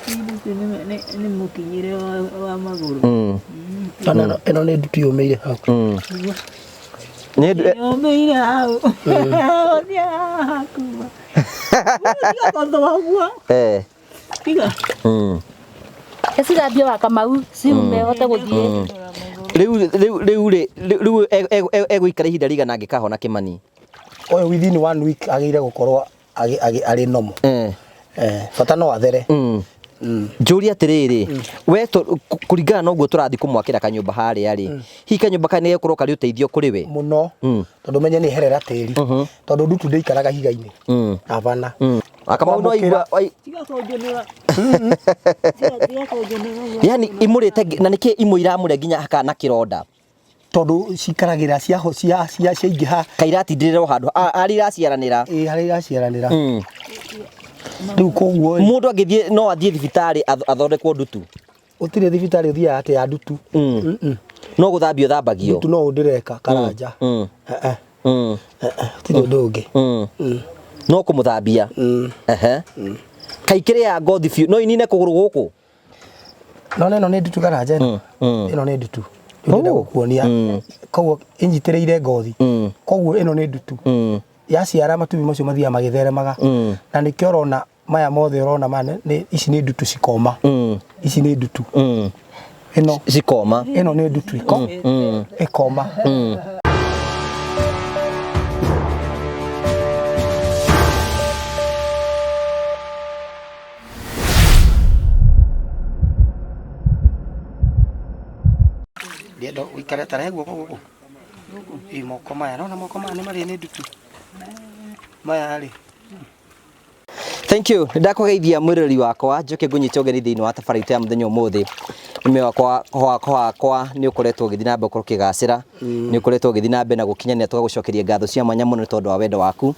Ndutu nĩ mũkinyĩre wa magũrũ. Ona ĩno nĩ ndutu yũmĩire hau. Nĩ ndu- Yũmĩire hau. Ũthiaga hakuma. Tiga gũthũa ũguo. Tiga. Cithambio wa Kamau ciume hote gũthiĩ. Rĩu rĩu rĩu rĩ rĩu egũikara ihinda rĩigana angĩkahona Kĩmani? Ũyũ within one week agĩrĩire gũkorwo arĩ normal. Bata no athere. Njũrie atĩrĩrĩ, we kũringana na ũguo tũrathiĩ kũmwakĩra kanyũmba harĩa rĩ, hihi kanyũmba kaya nĩ gegũkorwo karĩ ũteithio kũrĩ we? Mũno, tondũ menye nĩ herera tĩri, tondũ ndutu ndĩikaraga ihiga-inĩ. Hapana. Akamau no aigua Tiga kũnjũnũra. Tiga kũnjũnũra. Yani imũrĩte na nĩkĩ imwe iramũrĩa nginya hakana kĩronda? Tondũ cikaragĩra cia cia cia ciaingĩha. Kairatindĩrĩra o handũ harĩa iraciaranĩra. Ĩĩ, harĩa iraciaranĩra. Rĩu koguo ĩ, Mũndũ angĩthiĩ no athiĩ thibitarĩ athondekwo ndutu? Gũtirĩ thibitarĩ ũthiaga atĩ ya ndutu. No gũthambio thambagio. Ndutu no ũndĩreka Karanja. Gũtirĩ ũndũ ũngĩ. No kũmũthambia. Ehe. Kaikĩrĩ ya ngothi biũ no inine kũgũrũ gũkũ? No ĩno nĩ ndutu Karanja ĩno. Ĩno nĩ ndutu. Ndĩrenda gũkuonia. Koguo ĩnyitĩrĩire ngothi. Koguo ĩno nĩ ndutu. Yaciara matumbĩ macio mathiaga magĩtheremaga. Na nĩkĩo ũrona maya mothe ũrona maya nĩ ici nĩ ndutu cikoma. Ici nĩ ndutu. Ĩno cikoma. Ĩno nĩ ndutu ĩkoma. Ndienda ũikare ta rehe guoko gũkũ. Ĩ moko maya, nona moko maya nĩ marĩ nĩ ndutu. Maya rĩ. Thank you. Ndakũgeithia mwĩroreri wakwa, njoke ngũnyite ũgeni thĩinĩ wa tabarĩra itũ ya mũthenya ũmũthĩ. Nĩme wakwa wakwa nĩ ũkoretwo ũgĩthiĩ na mbere gũkorwo ũkĩgacĩra, nĩ ũkoretwo ũgĩthiĩ na mbere na gũkinyanĩra, tũgagũcokeria ngatho cia mwanya mũno nĩ tondũ wa wendo waku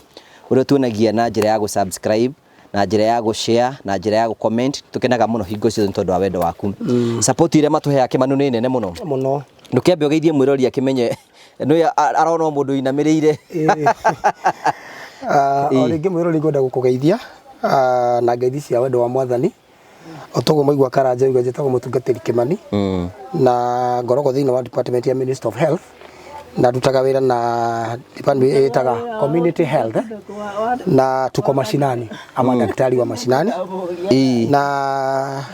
ũrĩa ũtuonagia na njĩra ya gũ-subscribe, na njĩra ya gũ-share, na njĩra ya gũ-comment. Tũkenaga mũno hingo ciothe nĩ tondũ wa wendo waku. Support ĩrĩa matũheaga Kĩmanu nĩ nene mũno. Mũno. Ndũkĩambe ũgeithie mwĩrori akĩmenye nĩ arona o mũndũ ũinamĩrĩire. O rĩngĩ mwĩrori ngwenda gũkũgeithia na ngeithi cia wendo wa Mwathani. O toguo mwaigua Karanja oiga njĩtagwo mũtungatĩri Kĩmani na ngoragwo thĩinĩ wa department ya Ministry of Health na ndutaga wĩra na department ĩtaga Community Health na tuko mashinani ama daktari wa mashinani na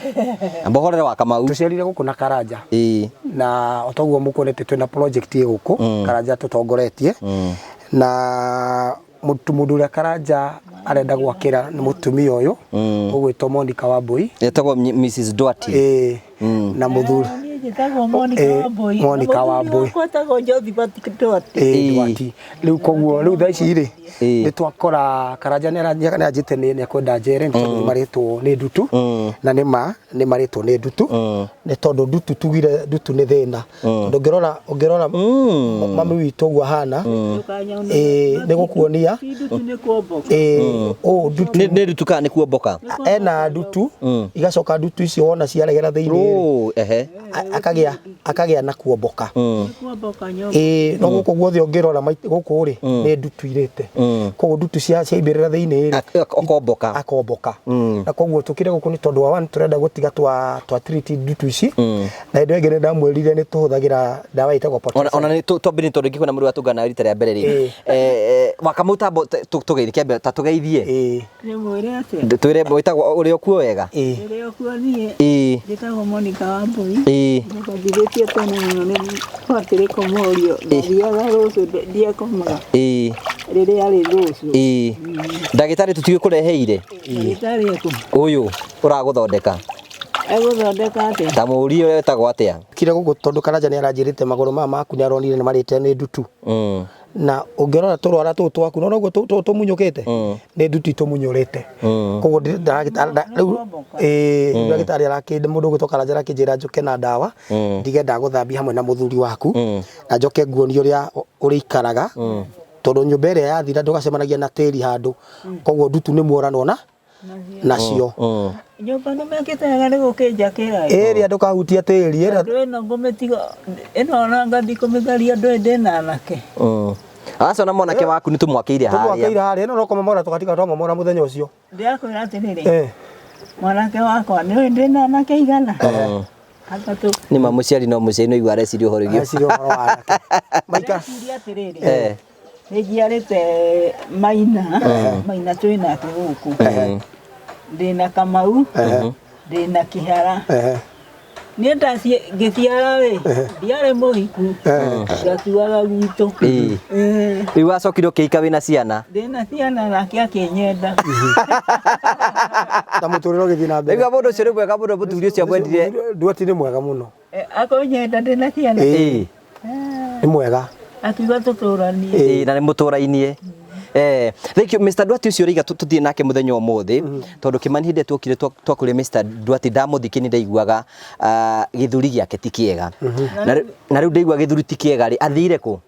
Amba ũhorere wa Kamau. Tũcerire gũkũ na Karanja na o toguo mũkuonete twĩna project ĩ gũkũ Karanja tũtongoretie na mũndũ ũrĩa Karanja arenda gwakĩra nĩ mũtumia ũyũ ũgwĩtwo Monica Wambui. Etagwo Mrs Duarte. Ĩĩ, na mũthuri Niĩ njĩtagwo Monica Wambui. Monica Wambui. Mũthuri wakwa etagwo Josephat Duarte. Ĩĩ, Duarte. Rĩu koguo rĩu thaa ici rĩ nĩ twakora Karanja nĩ aranjĩte nĩ ekwenda njere nĩ tondũ nĩ marĩtwo nĩ ndutu na nĩ ma nĩ marĩtwo nĩ ndutu nĩ tondũ ndutu tugire ndutu nĩ thĩna tondũ ũngĩrora ũngĩrora mami witũ ũguo ahana ĩĩ nĩ gũkuonia Ti ndutu nĩ kuomboka. Ĩĩ ũũ ndutu Nĩ ndutu kana nĩ kuomboka? Ena ndutu igacoka ndutu icio wona ciaregera thĩinĩ Oh, ehe. Akagĩa akagĩa na kuomboka. Nĩ kuomboka nyũmba. Ĩĩ no gũkũ guothe ũngĩrora gũkũ rĩ nĩ ndutu irĩte koguo ndutu ciaimbĩrĩra thĩinĩ rĩ Akomboka. Akomboka na koguo tũkire gũkũ nĩ tondũ wa one tũrenda gũtiga twa treat ndutu ici na hĩndĩ ĩyo ĩngĩ nĩ ndamwĩrire nĩ tũhũthagĩra ndawa ĩtagwo Ona ona nĩ twambie nĩ tondũ ingĩkuona mũrũ wa tũngana rita rĩa mbere rĩ. Wakamau tambo tũgeithie kĩambe ta tũgeithie. Nĩ mwĩre atĩa? Twĩre wĩtagwo ũrĩa ũkuo wega. Ũrĩa ũkuo niĩ njĩtagwo Monica Wambui. Ndathiĩtie tene mũno nĩ Patrick Morio. Ndathiaga rũciũ ndiakomaga. Rĩrĩa arĩ rũciũ. Ndagĩtarĩ tũtiũĩ kũreheire. Ndagĩtarĩ ekũ? Ũyũ ũragũthondeka. Egũthondeka atĩa? Ta mũũrie ũrĩa wĩtagwo atĩa? Kire gũkũ tondũ Karanja nĩ aranjĩrĩte magũrũ maya maku nĩ aronire nĩ marĩte nĩ ndutu. Na ũngĩrora tũrwara tũtũ twaku nona ũguo tũmunyũkĩte nĩ ndutu itũmunyũrĩte. Koguo rĩu ĩĩ ndagĩtarĩ arakĩnda mũndũ ũgwĩtwo Karanja arakĩnjĩra njũke na ndawa ndige ndagũthambia hamwe na mũthuri waku na njoke nguonie ũrĩa ũrĩikaraga tondũ nyũmba ĩrĩa yathira ndũgacemanagia na tĩri handũ koguo ndutu nĩ muoranwo na nacio. Nyũmba nĩ mekĩte wega nĩ gũkĩnjakĩra. Ĩrĩa ndũkahutie tĩri ĩrĩa Andũ ĩno ngũmĩtiga ĩno ona ngathi kũmĩtharia ndũĩ ndĩna anake. Aca na mwanake waku nĩ tũmwakĩire harĩa. Tũmwakĩire harĩa ĩno no kũmomora tũgatiga twamomora mũthenya ũcio. Ndĩrakwĩra atĩrĩrĩ. Mwanake wakwa nĩ ndĩna anake igana atatũ. Nĩ ma mũciari no mũciari no igua areciria ũhoro wĩgiĩ. Areciria ũhoro wa anake. Maikara. Ndĩreciria atĩrĩrĩ, Eh. nĩ njiarĩte Maina, Maina twĩ nake gũkũ, ndĩna Kamau, ndĩna Kĩhara. Niĩ ndaci ngĩciara rĩ, ndiarĩ mũhiku, ngatuaga gwitũ. Ĩĩ. Eh, Rĩu wacokire ũkĩhika wĩna ciana. Ndĩna ciana nake akĩnyenda. Na mũtũrĩre ũgĩthiĩ na mbere. Ndaigua mũndũ ũcio nĩ mwega mũno mũthuri ũcio amwendire. Nduati nĩ mwega mũno. Eh, akũnyenda ndĩna ciana. Ĩĩ. Ĩĩ. Nĩ mwega. Akiuga tũtũranie. Ĩĩ, na nĩ mũtũrainie. Eh, thank you Mr. Duarte ũcio ũraiga tũthiĩ nake mũthenya ũmũthĩ tondũ Kĩmani hĩndĩ ĩrĩa tuokire twakũrire Mr. Duarte ndamũthikĩ nĩ ndaiguaga gĩthũri gĩake ti kĩega na rĩu ndaigua gĩthũri ti kĩega rĩ athire kũ?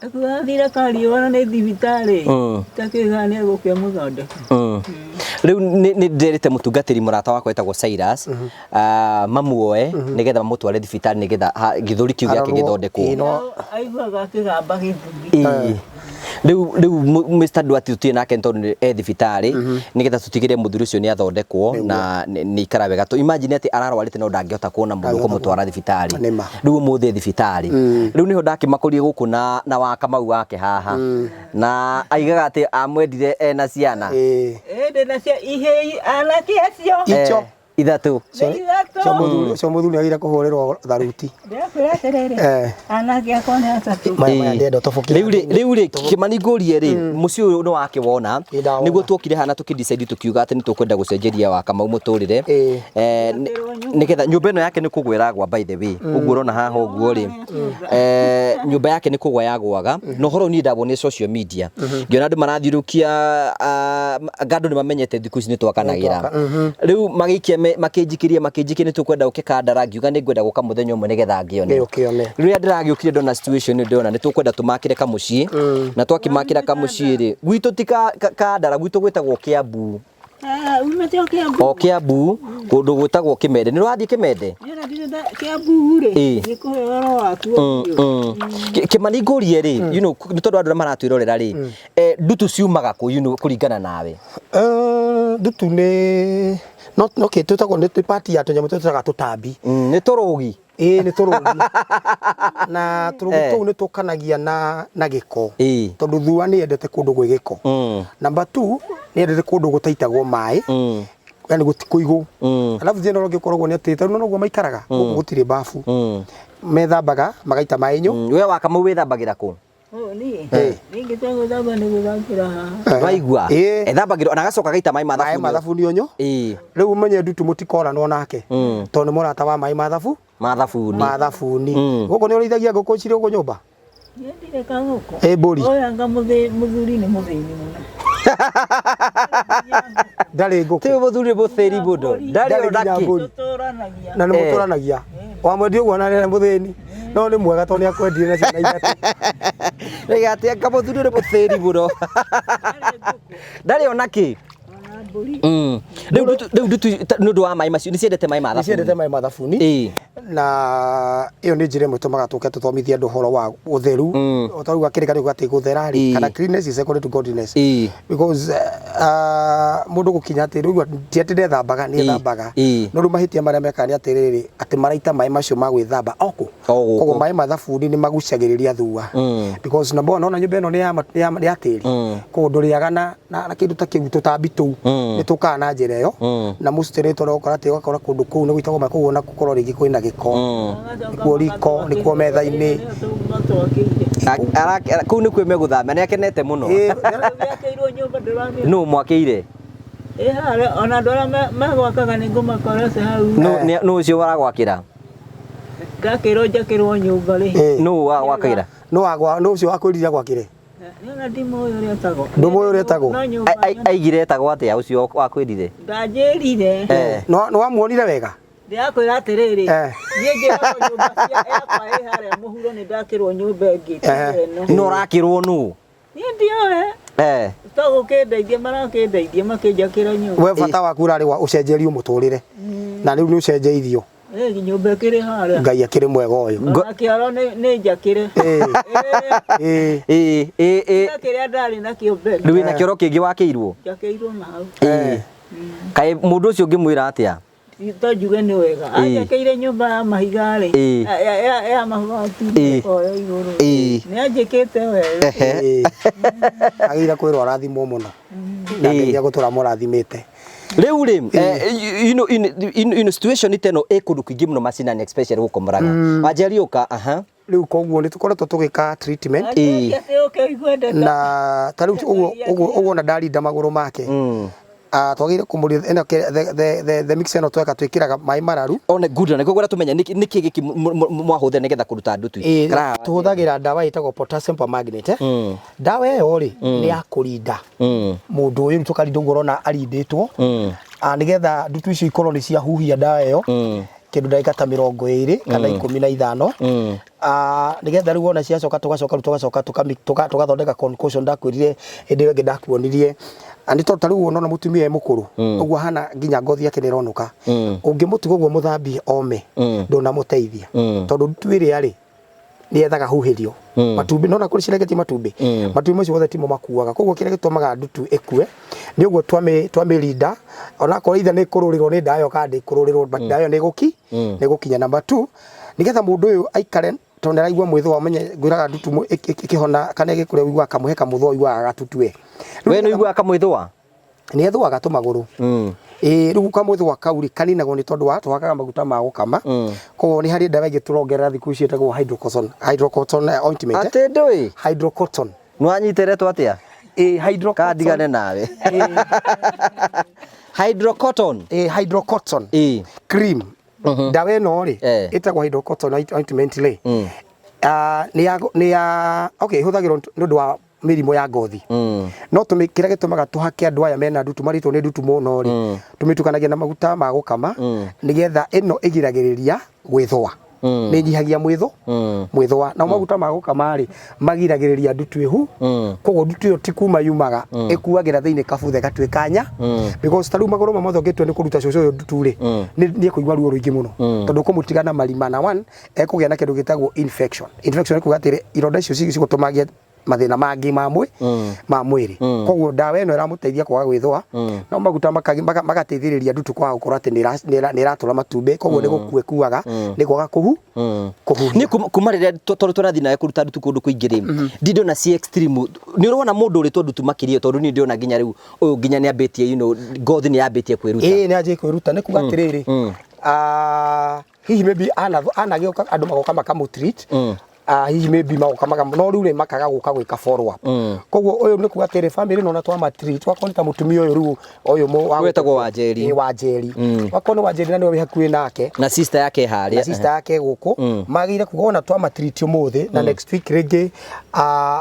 Akiuga athire kariũa na nĩ thibitarĩ. Takĩga nĩ egũkĩmũthondeka. Rĩu nĩ ndĩrĩte mũtungatĩri mũrata wakwa wetagwo Cyrus mamuoe nĩgetha mamũtware thibitarĩ nĩgetha gĩthũri kĩu gĩake Arorwo, gĩthondekwo. ĩĩ, no Aiguaga akĩgamba gĩthũri. Ĩĩ. Rĩu Mr. Duarte tũtirĩ nake tondũ nĩ e thibitarĩ nĩgetha tũtigĩrĩre mũthuri ũcio nĩ athondekwo na nĩ ikara wega. To imagine atĩ ararwarĩte no ndangĩhota kuona mũndũ ũkũmũtwara thibitarĩ. Nĩ ma. Rĩu ũmũthĩ e thibitarĩ. Rĩu nĩho ndakĩmakũrie gũkũ na wa Kamau wake haha na aigaga atĩ amwendire ena ciana. Ĩĩ. Ĩĩ ndĩna cia ihĩĩ anake acio. Icho. Eh, ithatũ. Nĩ ithatũ. Ũcio mũthuri nĩ agĩrĩire kũhũrĩrwo tharuti. Ndĩrakwĩra atĩrĩrĩ, Eh. anake akwa nĩ atatũ. Maya maya ndĩrenda ũtobokie. Rĩu rĩ Kĩmani ngũrie rĩ mũciĩ ũyũ nĩ wakĩwona Ĩĩ, ndawona. nĩguo tuokire haha na tũkĩ decide tũkiuga atĩ nĩ tũkwenda gũcenjeria wa Kamau mũtũrĩre. Ĩĩ. Eh, nĩgetha nyũmba ĩno yake nĩ kũgwa ĩragwa by the way ũguo ũrona haha ũguo rĩ nyũmba yake nĩ kũgwa yagwaga na ũhoro ũyũ niĩ ndawonire social media ngĩona andũ marathiũrũkia anga andũ nĩ mamenyete thikũ ici nĩ twakanagĩra rĩu magĩikia makĩnjikĩria nĩ tũkwenda ũke Kandara ngiuga nĩ ngwenda gũka mũthenya ũmwe nĩgetha ngĩone Ĩĩ, ũkĩone. rĩrĩa ndĩragĩũkire ndona situation ĩyo ndĩrona nĩ tũkwenda tũmakĩre kamũciĩ na twakĩmakĩra kamũciĩ rĩ gwitũ ti Kandara gwitũ gwĩtagwo Kĩambu. Ah, umĩte o Kĩambu? O Kĩambu kũndũ gwĩtagwo Kĩmende. Nĩ ũrathiĩ Kĩmende? Niĩ ndirĩ Kĩambu rĩ, Ĩĩ. ngĩkũhe ũhoro wakuo biũ. Kĩmani ngũrie rĩ, you know, nĩ tondũ andũ arĩa maratwĩrorera rĩ, ndutu ciumaga kũ, you know, kũringana nawe? Ndutu nĩ no no kĩ twĩtagwo nĩ part ya tũnyamũ twĩtaga tũtambi. Nĩ tũrũgi. Ĩĩ nĩ tũrũgi. Na tũrũgi tũu nĩ tũkanagia na gĩko. Tondũ thua nĩ yendete kũndũ gwĩ gĩko. Number 2 nĩ yendete kũndũ gũtaitagwo maĩ. Yani gũtikũigũ. Alafu thĩna ũrĩa ũngĩ ũkoragwo nĩ atĩ tarĩu noguo maikaraga gũkũ gũtirĩ bafu. Methambaga magaita maĩ nyũ. We wa Kamau wĩthambagĩra kũ? Niĩ niĩ ngĩtua gwĩthamba nĩ gwĩthambĩra haha. Waigua? Ethambagĩra ona agacoka agaita maĩ ma Maĩ ma thabuni. thabuni ũnyũ. Ĩĩ. Rĩu ũmenye ndutu mũtikoranwo nake. Tondũ nĩ mũrata wa maĩ ma thabu. Ma thabuni. Ma thabuni. Gũkũ nĩ ũrĩithagia ngũkũ cirĩ gũkũ nyũmba? Niĩ ndirĩ kagũkũ. Ĩ mbũri. Ũyũ anga mũthuri nĩ mũthĩni mũno. Ndarĩ ngũkũ. Ti mũthuri nĩ mũthĩni mũno. Ndarĩ Ndarĩ ona nginya kĩ. mbũri. Tũtũranagia. Na nĩ mũtũranagia. Wamwendia ũguo na nĩ mũthĩni. No nĩ mwega tondũ nĩ akwendire na ciana ithatũ. Rĩga atĩ anga mũthuri nĩ mũthĩni mũno. Ndarĩ ona kĩ. Ona mbũri. Rĩu ndutu nĩ ũndũ wa maĩ macio nĩ ciendete maĩ ma Nĩ ciendete thabuni. maĩ ma thabuni. Ĩĩ. Na ĩyo nĩ njĩra ĩmwe ĩtũmaga tũke tũthomithie andũ ũhoro wa ũtheru. O ta rĩu gakĩrĩ karĩ atĩ gũthera rĩ, kana cleanliness is secondary to godliness. Because mũndũ gũkinya atĩ rĩu ti atĩ ndethambaga nĩ ethambaga. No rĩu mahĩtia marĩa mekaga nĩ atĩrĩrĩ atĩ maraita maĩ macio ma gwĩthamba o kũ. Koguo maĩ ma thabuni nĩ magucagĩrĩria thua. Because number one, ona nyũmba ĩno nĩ ya tĩri. Koguo ndũrĩaga na kĩndũ ta kĩu tũtambi tũu nĩ tũkaga na njĩra ĩyo. Na mũcitĩrĩ tondũ ũgakora atĩ ũgakora kũndũ kũu nĩ gũitagwo maĩ koguo ona gũkorwo rĩngĩ kwĩna gĩko. Nĩkuo riko, nĩkuo metha-inĩ. Kũu nĩkuo megũthama nĩ akenete mũno. Gĩakĩirwo nyũmba ndũramenya. Nũ mwakĩire? Ĩ harĩa ona andũ arĩa megwakaga nĩ ngũmakora hau. Nũ ũcio waragwakĩra? Ndakĩrwo njakĩrwo nyũmba rĩ. Nũ wagwakĩra? Nũ ũcio wakwĩrire agwakĩre? Nĩona ndimũĩ ũrĩa etagwo. Ndũmũĩ ũrĩa etagwo? No nyũmba. Aigire etagwo atĩa ũcio wakwĩrire? Ndanjĩrire. Nĩ wamuonire wega? Ndĩrakwĩra atĩrĩrĩ, niĩ njĩragwo nyũmba yakwa ĩ harĩa mũhuro nĩ ndakĩrwo nyũmba ĩngĩ tiga ĩno. No ũrakĩrwo nũ? Niĩ ndioe. To gũkĩndeithia marakĩndeithia makĩnjakĩra nyũmba. We bata waku ũrarĩ wa ũcenjerio mũtũrĩre. Na rĩu nĩ ũcenjeirio. Ĩ nyũmba ĩkĩrĩ harĩa. Ngai akĩrĩ mwega ũyũ. Ona kĩoro nĩ njakĩre. Ĩ. Kĩrĩa ndarĩ nakĩo mbere. Rĩu wĩna kĩoro kĩngĩ wakĩirwo? Njakĩirwo na hau. Kaĩ mũndũ ũcio ũngĩmwĩra atĩa? To njuge nĩ wega. Anjakĩire nyũmba ya mahiga rĩ, ya mabati oyo igũrũ. Nĩ anjĩkĩte wega. Agĩrĩire kwĩrwo arathimwo mũno. Na Ngai egũtũra amũrathimĩte. Rĩu rĩ, you know, in situation ta ĩno ĩ kũndũ kũingĩ mũno macinani, especially gũkũ Murang'a. Wanjeri ũka, aha. Rĩu koguo nĩ tũkoretwo tũgĩka treatment. Na ta rĩu ũguo ũguo ũguo ona ndarinda magũrũ make. Twagĩrĩire kũmũria ĩno the mix ĩno tweka twĩkĩraga maĩ mararu. One good, na nĩguo tũmenye nĩkĩ gĩkĩ mwahũthĩra nĩgetha kũruta ndutu. Tũhũthagĩra ndawa ĩtagwo potassium permanganate. Ndawa ĩyo rĩ nĩ ya kũrinda mũndũ ũyũ, tũkarinda ũguo ũrona arindĩtwo, nĩgetha ndutu icio ikorwo nĩ ciahuhia ndawa ĩyo kĩndũ ndagĩka ta 25 kana 15, nĩgetha rĩu wona ciacoka tũgacoka rĩu tũgacoka tũgathondeka concoction. Ndakwĩrire hĩndĩ ĩyo ĩngĩ ndakuonirie, nĩ tondũ ta rĩu ũnona mũtumia e mũkũrũ ũguo ahana nginya ngothi yake nĩ ĩronũka, ũngĩmũtiga ũguo mũthambie ome, ndũnamũteithia, tondũ ndutu ĩrĩa rĩ nĩ yethaga huhĩrio matumbĩ nona kũrĩ ciregetie matumbĩ, matumbĩ macio mothe timo makuaga. Koguo kĩrĩa gĩtũmaga ndutu ĩkue nĩ ũguo twamĩrinda, onakorwo ithe nĩ kũrũrĩrwo nĩ ndawa ĩyo kana ndĩkũrũrĩrwo, but ndawa ĩyo nĩ ĩgũkinya. Number two, nĩgetha mũndũ ũyũ aikare, tondũ nĩ araigua mwĩthũa, ũmenye ngwĩraga ndutu ĩkĩhona kana ĩgĩkũrĩa ũiguaga kamũhe kamũthũa, ũiguaga gatutu we. We nĩ ũiguaga kamwĩthũa? Nĩ ethũaga tũmagũrũ. Ĩĩ, rĩu kamwĩthũa kau rĩ kaninagwo nĩ tondũ wa tũhakaga maguta ma gũkama. Koguo nĩ harĩ ndawa ĩngĩ tũrongerera thikũ ici ĩtagwo hydrocortisone, hydrocortisone ointment. Atĩ ndũĩ? Hydrocortisone. Nĩ wanyitĩrĩtwo atĩa? Ĩĩ, hydrocortisone. Kandigane nawe. Hydrocortisone. Ĩĩ, hydrocortisone cream. Ndawa ĩno rĩ ĩtagwo hydrocortisone ointment rĩ, nĩ ya okay, ĩhũthagĩrwo nĩ ũndũ wa mĩrimũ ya ngothi, no tũmĩ kĩrĩa gĩtũmaga tũhake andũ aya mena ndutu, marĩtwo nĩ ndutu mũno rĩ, tũmĩtukanagia na maguta ma gũkama, nĩgetha ĩno ĩgiragĩrĩria gwĩthũa, nĩ ĩnyihagia mwĩthũa, nao maguta ma gũkama rĩ magiragĩrĩria ndutu ĩhu. Koguo ndutu ĩyo ti kuma yumaga, ĩkuagĩra thĩinĩ kabuthe gatuĩka nya, because ta rĩu magũrũ mamwe mothe ũngĩtua nĩ kũruta cũcũ ũyũ ndutu rĩ, nĩ ekũigua ruo rũingĩ mũno, tondũ ũkũmũtiga na marima, na one ekũgĩa na kĩndũ gĩtagwo infection. Infection nĩ kuga atĩrĩ, ironda icio cigũtũma agĩe mathĩna mangĩ ma mwĩrĩ. Koguo ndawa ĩno ĩramũteithia kwaga gwĩthũa, no maguta magateithĩrĩria ndutu kwaga gũkorwo atĩ nĩ ĩratũra matumbĩ, koguo nĩ gũkua ĩkuaga, nĩ kwaga kũhuhia. Nĩ kuma rĩrĩa tondũ tũrathiĩ nawe kũruta ndutu kũndũ kũingĩ rĩ, ndindona ci extreme. Nĩ ũrona mũndũ ũrĩtwo ndutu makĩria, tondũ niĩ ndĩrona nginya rĩu ũyũ nginya nĩ ambĩtie, ngothi nĩ yambĩtie kwĩruta. Ĩĩ, nĩ anjĩtie kwĩruta. Nĩ kuga atĩrĩrĩ, hihi maybe anagĩũka andũ magoka makamũ treat, hihi maybe magoka maka, no rĩu rĩ makaga gũka gwĩka follow up. Koguo ũyũ nĩ kuga atĩrĩ, family ĩno ona twama treat, wakorwo nĩ ta mũtumia ũyũ rĩu ũyũ Wetagwo Wanjeri. Ĩĩ, Wanjeri. Wakorwo nĩ Wanjeri na nĩwe wĩ hakuhĩ nake, na sister yake harĩa, na sister yake gũkũ, magĩrĩire kuga ona twama treat ũmũthĩ na next week rĩngĩ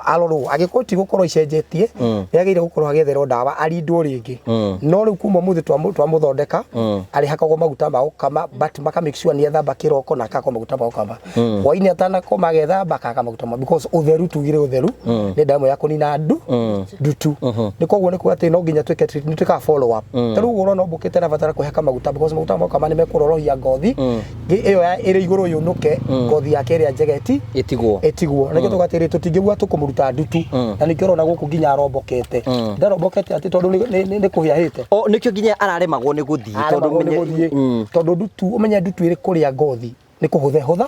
arorwo, angĩkorwo ti gũkorwo icenjetie, nĩ agĩrĩire gũkorwo agĩetherwo ndawa arindwo rĩngĩ. No rĩu kuma ũmũthĩ twamũthondeka, arĩhakagwo maguta ma gũkama, but maka make sure nĩ ethamba kĩroko na akahakwo maguta ma gũkama, hwainĩ atanakoma agethamba akahaka maguta ma, because ũtheru, tugire ũtheru nĩ ndawa ĩmwe ya kũnina ndutu. Nĩ koguo nĩ kuga atĩ no nginya twĩke treat, nĩ twĩkaga follow up. Ta rĩu ũguo ũrona ũmbũkĩte arabatara kwĩhaka maguta, because maguta ma gũkama nĩ mekũrorohia ngothi ĩyo ĩrĩ igũrũ yũnũke, ngothi yake ĩrĩa njega ĩti ĩtigwo. Ĩtigwo. Nĩkĩo tuga atĩrĩ, tũtingĩgua tũkũmũruta ndutu, na nĩkĩo ũrona gũkũ nginya arombokete, ndarombokete atĩ tondũ nĩ kũhĩahĩte. O nĩkĩo nginya araremagwo nĩ gũthiĩ tondũ Aremagwo nĩ gũthiĩ, tondũ ndutu, ũmenye ndutu ĩrĩ kũrĩa ngothi nĩ kũhũtha ĩhũtha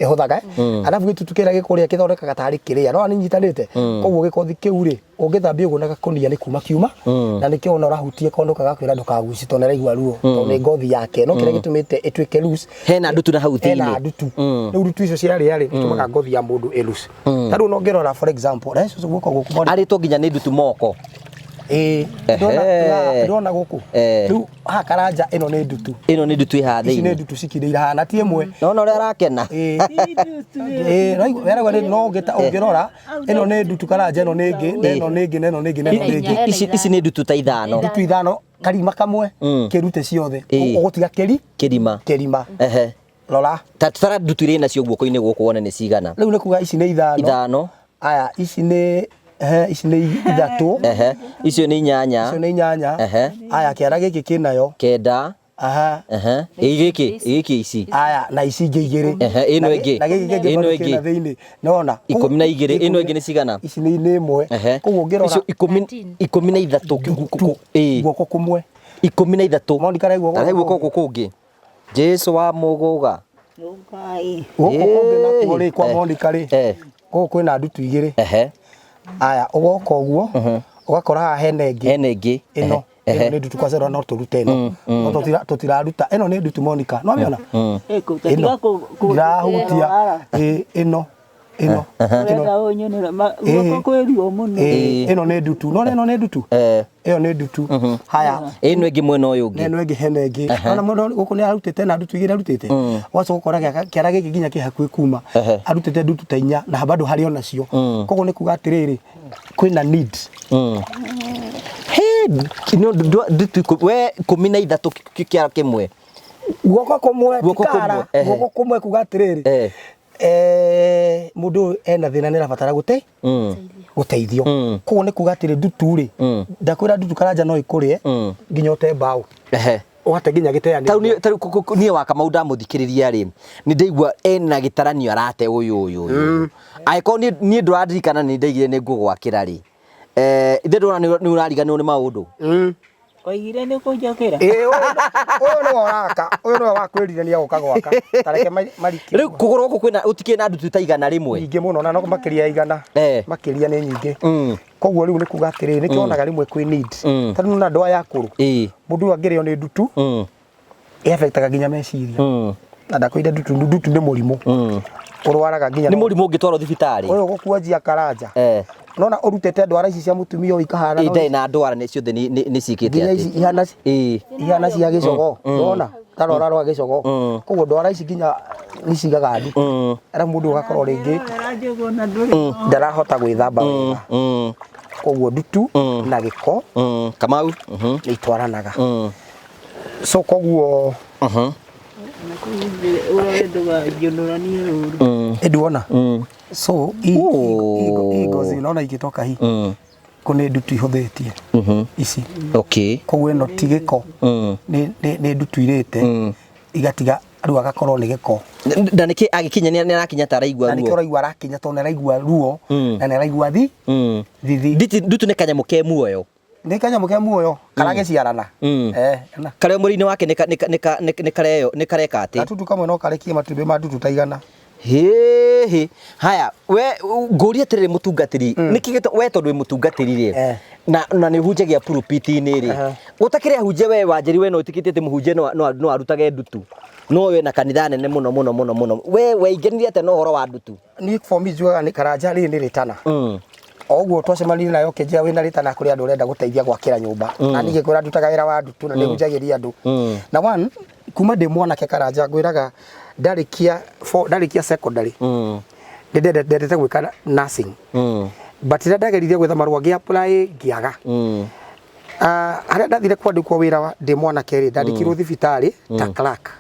ĩhũthaga, arabu gĩtutu kĩrĩa gĩkũrĩa kĩthondekaga tarĩ kĩrĩa no nĩnyitanĩte. Koguo gĩkothi kĩu rĩ, ũngĩthambia ũguo na gakũnia nĩ kuma kiuma, na nĩkĩo ona ũrahutia kondo kagakwĩra ndũkagucie tondũ nĩaraigua ruo, tondũ nĩ ngothi yake, no kĩrĩa gĩtũmĩte ĩtuĩke loose hena ndutu na hau hena thĩinĩ. Ndutu. Rĩu ndutu icio ciarĩa rĩ, itũmaga ngothi ya mũndũ ĩ loose. Ta rĩu no ngĩrora, for example, na icio guoko gũkũ Monica. Arĩtwo nginya nĩ ndutu moko. Ĩĩ, ndĩrona gũkũ rĩu haha karanja ĩno nĩ ndutu. Ĩno nĩ ndutu ĩhaha Ici nĩ thĩinĩ. Ndutu cikindĩire haha na ti ĩmwe. Nona ũrĩa arakena. Ĩĩ. Ĩĩ, weragwo nĩ no ũngĩrora ĩno nĩ ndutu karanja, ĩno nĩ ĩngĩ, na ĩno nĩ ĩngĩ, na ĩno nĩ ĩngĩ, na ĩno nĩ ĩngĩ. Ici nĩ ndutu ta ithano. Ndutu ithano karima kamwe, kĩrute ciothe, ũgũtiga kĩri kĩrima. Kĩrima. Rora. Ta tara ndutu iria nacio guoko-inĩ gũkũ wone nĩ cigana. Rĩu nĩ kuga ici nĩ ithano. Ithano. Aya, ici nĩ ici nĩ ithatũ. Ehe, icio nĩ inyanya. Icio nĩ inyanya. Aya, kĩara gĩkĩ kĩnayo. 9. Aha. Ehe, ĩ gĩkĩ ici. Aya, na ici ingĩ igĩrĩ. Ehe, ĩno ĩngĩ. Na gĩkĩ kĩngĩ Ĩno bado ĩngĩ. kĩna thĩinĩ, nĩwona? 12. Ĩno ĩngĩ nĩ cigana? Ici nĩ ĩmwe. Koguo ũngĩrora Icio 13 guoko. Ĩĩ. Guoko kũmwe. 13. Monica araigua gũkũ Araigua kũngĩ. gũkũ kũngĩ. Jesu wa mũgũga. Ũkai. Gũkũ kũngĩ nakuo rĩ kwa Eh. Monica rĩ, Eh. gũkũ kwĩna ndutu igĩrĩ. Ehe. Aya, ũgoka ũguo, ũgakora haha hena ĩngĩ. Hena ĩngĩ. Ĩno Ehe. ĩno nĩ ndutu kwa cero no tũrute ĩno. No tũtiraruta. Ĩno nĩ ndutu Monica. No amĩona? Ĩkũ, Ĩno. tiga Ndirahutia. Ĩ, ĩno ĩno ĩno Ũrenda ũnyonera Ĩĩ. guoko kwĩ ruo mũno. Ĩ, ĩno nĩ ndutu. No ĩno nĩ ndutu. Eh. Ĩyo nĩ ndutu. Haya. Ĩno ĩngĩ mwena ũyũ ũngĩ. Neno ĩngĩ hena ĩngĩ. Ona mũndũ gũkũ nĩ arutĩte na ndutu igĩrĩ arutĩte. Ũgacoka ũkora kĩara gĩkĩ nginya kĩ hakuhĩ kuma. Ehe. Arutĩte ndutu ta inya na bado harĩ onacio. Koguo nĩ kuga atĩrĩrĩ, kwĩna need. He, no ndutu we 13 kĩara kĩmwe. Guoko kũmwe Guoko ti kara, kũmwe, ehe. guoko kũmwe kuga atĩrĩrĩ, Eh. mũndũ ũyũ ena thĩna nĩ arabatara gũteithio. Koguo nĩ kuga atĩrĩ, ndutu rĩ, ndakwĩra ndutu Karanja no ĩkũrĩe nginya ũte mbaũ. Ehe. Ũgate nginya gĩteanĩrio. Tau niĩ niĩ wa Kamau ndamũthikĩrĩria rĩ, nĩ ndaigua ena gĩtaranio arate ũyũ ũyũ ũyũ. Angĩkorwo niĩ ndũrandirikana nĩ ndaigire nĩ ngũgwakĩra rĩ. Ithe ndũrona nĩ ũrariganĩrwo nĩ maũndũ. Oigire nĩ kũnjakĩra. Ĩĩ, ũyũ nĩwe ũraka, ũyũ nĩwe wakwĩrire nĩ egũka gwaka. Ta reke marikie. Rĩu kũgũrũ gũkũ kwĩna gũtikĩrĩ na ndutu ta 100. Nyingĩ mũno na no makĩria ya 100. Eh. Makĩria nĩ nyingĩ. Koguo rĩu nĩ kuga atĩrĩrĩ, nĩkĩo wonaga rĩmwe kwĩ need. Tondũ nĩ andũ aya akũrũ. Ĩĩ. Mũndũ ũyũ angĩrĩo nĩ ndutu, ĩafektaga nginya meciria. Na ndakwĩire ndutu, ndutu nĩ mũrimũ. Ũrwaraga nginya Nĩ mũrimũ ũngĩtwarwo thibitarĩ. Ũyũ ũgũkuanjia Karanja. Eh. Nona ũrutĩte ndwara ici cia mũtumia ũyũ ikahana. Ĩ, ndarĩ na ndwara nĩ ciothe nĩ ciĩkĩte Nginya ici atĩ. ihana Ĩĩ. ihana cia gĩcogoo. Nona ta rwara rwa gĩcogoo. Koguo ndwara ici nginya nĩ cigaga ndutu. Arabu mũndũ ũgakorwo rĩngĩ Aranjĩgwo na ndũrĩ. ndarahota gwĩthamba wega. Koguo ndutu na gĩko Kamau. nĩ itwaranaga. So koguo Na kũu ũrore ndũganjũnũranie ũru. ĩnduona. So i ngozi nona igĩtoka hi. Kũ nĩ ndutu ihũthĩtie ici. Okay. Koguo ĩno ti gĩko. Nĩ ndutu irĩte igatiga rĩu agakorwo nĩ gĩko. Na nĩkĩ agĩkinya nĩ arakinya ta araigua Na nĩkĩo ruo. ũraigua arakinya tondũ nĩ araigua ruo na nĩ araigua thithi. Ndutu nĩ kanyamũ ke muoyo. Nĩ kanyamũ ke muoyo karagĩciarana. Na. Karĩa mwĩrĩ-inĩ wake nĩ kareka atĩ. Gatutu kamwe no karekie matumbĩ ma ndutu ta 100. Hĩhĩ. Haya, we ngũrie atĩrĩrĩ mũtungatĩri, nĩkĩ we tondũ wĩ mũtungatĩri rĩ, na nĩ ũhunjagia pulpit-inĩ rĩ, gũtakĩrĩ ahunjia we Wanjeri we no wĩtĩkĩtie atĩ mũhunjia no arutage ndutu. No we na kanitha nene mũno mũno mũno mũno. We weingĩrire atĩa na ũhoro wa ndutu? Niĩ for me njugaga nĩ Karanja rĩrĩ nĩ rĩtana. O ũguo twacemanirie nayo ũkĩnjĩra wĩna rĩtana kũrĩ andũ ũrenda gũteithia gwakĩra nyũmba. Na niĩ ngĩkwĩra ndutaga wĩra wa ndutu na nĩ hunjagĩria andũ. Na one, kuma ndĩ mwanake Karanja ngwĩraga ndarĩkia secondary. Nĩ ndendete gwĩka nursing. But rĩrĩa ndageririe gwetha marũa ngĩ apply ngĩaga. Harĩa ndathire kwandĩkwo wĩra ndĩ mwanake rĩ, ndandĩkirwo thibitarĩ ta clerk.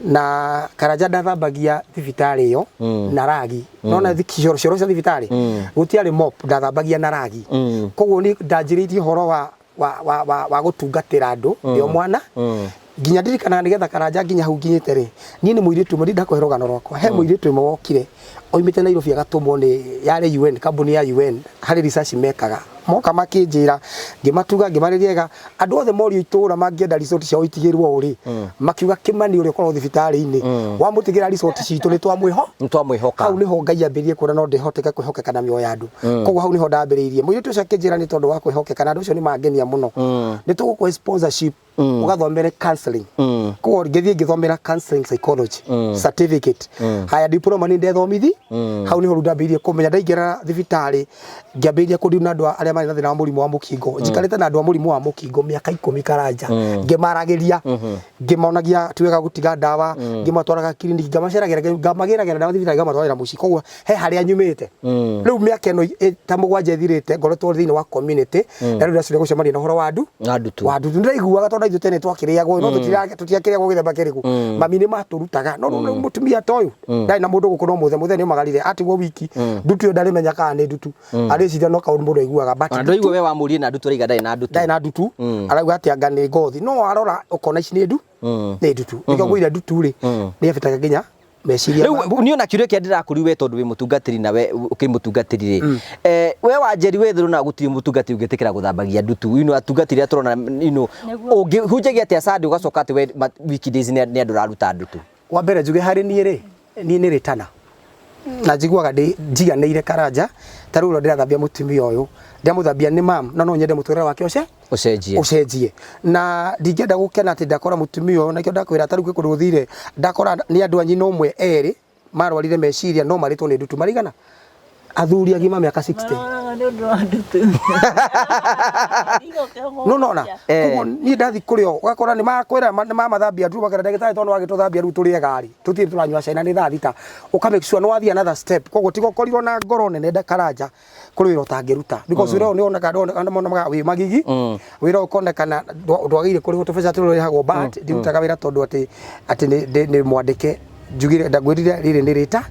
Na Karanja ndathambagia thibitarĩ ĩyo na ragi. Nona cioro cia thibitarĩ gũtiarĩ mop, ndathambagia na ragi. Koguo niĩ ndanjĩrĩirie ũhoro wa gũtungatĩra andũ ndĩ o mwana. Nginya ndirikanaga nĩgetha Karanja nginya hau nginyĩte rĩ, niĩ nĩ mũirĩtu ũmwe, ndakũhe rũgano rwakwa. He mũirĩtu ũmwe wokire oimĩte Nairobi agatũmwo nĩ yarĩ UN, kambuni ya UN, harĩ research mekaga. Moka makĩnjĩra, ngĩmatuga, ngĩmarĩria wega. Andũ othe morio itũra mangĩenda resort ciao itigĩrwo ũrĩ, makiuga Kĩmani ũrĩa ũkoragwo thibitarĩ-inĩ, wamũtigĩra resort citũ nĩ Nĩ twamwĩhoka. Hau nĩho Ngai ambĩrĩrie kuona no ndĩhoteke kwĩhokeka na mĩoyo ya andũ. Koguo hau nĩho ndambĩrĩirie. Mũirĩtu ũcio akĩnjĩra nĩ tondũ wa kwĩhokeka na andũ acio nĩ mangenia mũno. Nĩ tũgũkũhe sponsorship ũgathomere counseling. Koguo ngĩthiĩ ngĩthomera counseling psychology certificate. Haya diploma nĩ ndethomithi. Hau nĩho rĩu ndambĩrĩirie kũmenya. Ndaingĩra thibitarĩ ngĩambĩrĩria kũdeal na andũ arĩa marĩ na thĩna wa mũrimũ wa mũkingo. Njikarĩte na andũ a mũrimũ wa mũkingo mĩaka 10 Karanja. Ngĩmaragĩria, ngĩmonagia ti wega gũtiga ndawa, ngĩmatwaraga kiriniki, ngamaceragĩra, ngamagĩragĩra ndawa thibitarĩ, ngamatwarĩra mũciĩ. Koguo he harĩa nyumĩte. Rĩu mĩaka ĩno ta 7 ĩthirĩte ngoretwo thĩinĩ wa community, na rĩu ndacokire gũcemania na ũhoro wa ndu. Wa ndutu. Wa ndutu. Nĩndĩraiguaga tondũ ithuĩ tene twakĩrĩagwo, no tũtiakĩrĩagwo gĩthemba kĩrĩkũ. Mami nĩ matũrutaga. No rĩu mũtumia ta ũyũ ndarĩ na mũndũ gũkũ no mũthe, mũthe nĩ omagarire atigwo wiki. Ndutu ĩyo ndarĩmenya kana nĩ ndutu. Arĩciria no kaũndũ mũndũ aiguaga. But Ona ndũigua we wamũrie na ndutu arauga ndarĩ na ndutu. Ndarĩ na ndutu. Arauga atĩ anga nĩ ngothi. No arora ũkona ici nĩ ndu. Nĩ ndutu. Nĩkĩo ngwĩra ndutu rĩ, nĩ ĩbĩtaga nginya Meciria Rĩu niĩ ona kĩũria kĩrĩa ndĩrakũria we tondũ wĩ mũtungatĩri na we ũkĩrĩ mũtungatĩri rĩ, we Wanjeri wĩ na gũtirĩ mũtungatĩri ũngĩtĩkĩra gũthambagia ndutu, atungatĩri arĩa tũrona, ũngĩhunjagia atĩa Sunday ũgacoka atĩ we weekdays nĩ andũ ũraruta ndutu? Wa mbere njuge harĩ niĩ rĩ, niĩ nĩ rĩtana na njiguaga ndĩ njiganĩire Karanja. Ta rĩu ũrĩa ndĩrathambia mũtumia ũyũ, ndĩramũthambia nĩ mam, no no nyende mũtũrĩre wake ũce ũcenjie. Ũcenjie, na ndingĩenda gũkena atĩ ndakora mũtumia ũyũ, nakĩo ndakwĩra ta rĩu kwĩ kũndũ gũthire ndakora nĩ andũ a nyina ũmwe erĩ marwarire meciria no marĩtwo nĩ ndutu, marigana athuri agima mĩaka 60. Maroraga nĩ ũndũ wa ndutu. No nona koguo niĩ ndathi kũrĩ o ũgakora nĩ makwĩra nĩ mamathambia ndutu, makera ndagĩtarĩ tondũ wagĩtũthambia rĩu tũrĩ ega rĩ, tũtirĩ tũranyua cai na nĩ thaa 6, ũka make sure nĩ wathiĩ another step. Koguo tiga ũkorirwo na ngoro nene Karanja, kũrĩ wĩra ũtangĩruta, because wĩra ũyũ nĩ wonaga andũ monaga wĩ magigi, wĩra ũyũ ũkonekana ndwagĩrĩire kũrĩhwo tũbeca tũrĩa ũrĩhagwo, but ndirutaga wĩra tondũ atĩ nĩ mwandĩke. Njugire ndagwĩrire rĩrĩ nĩ rĩta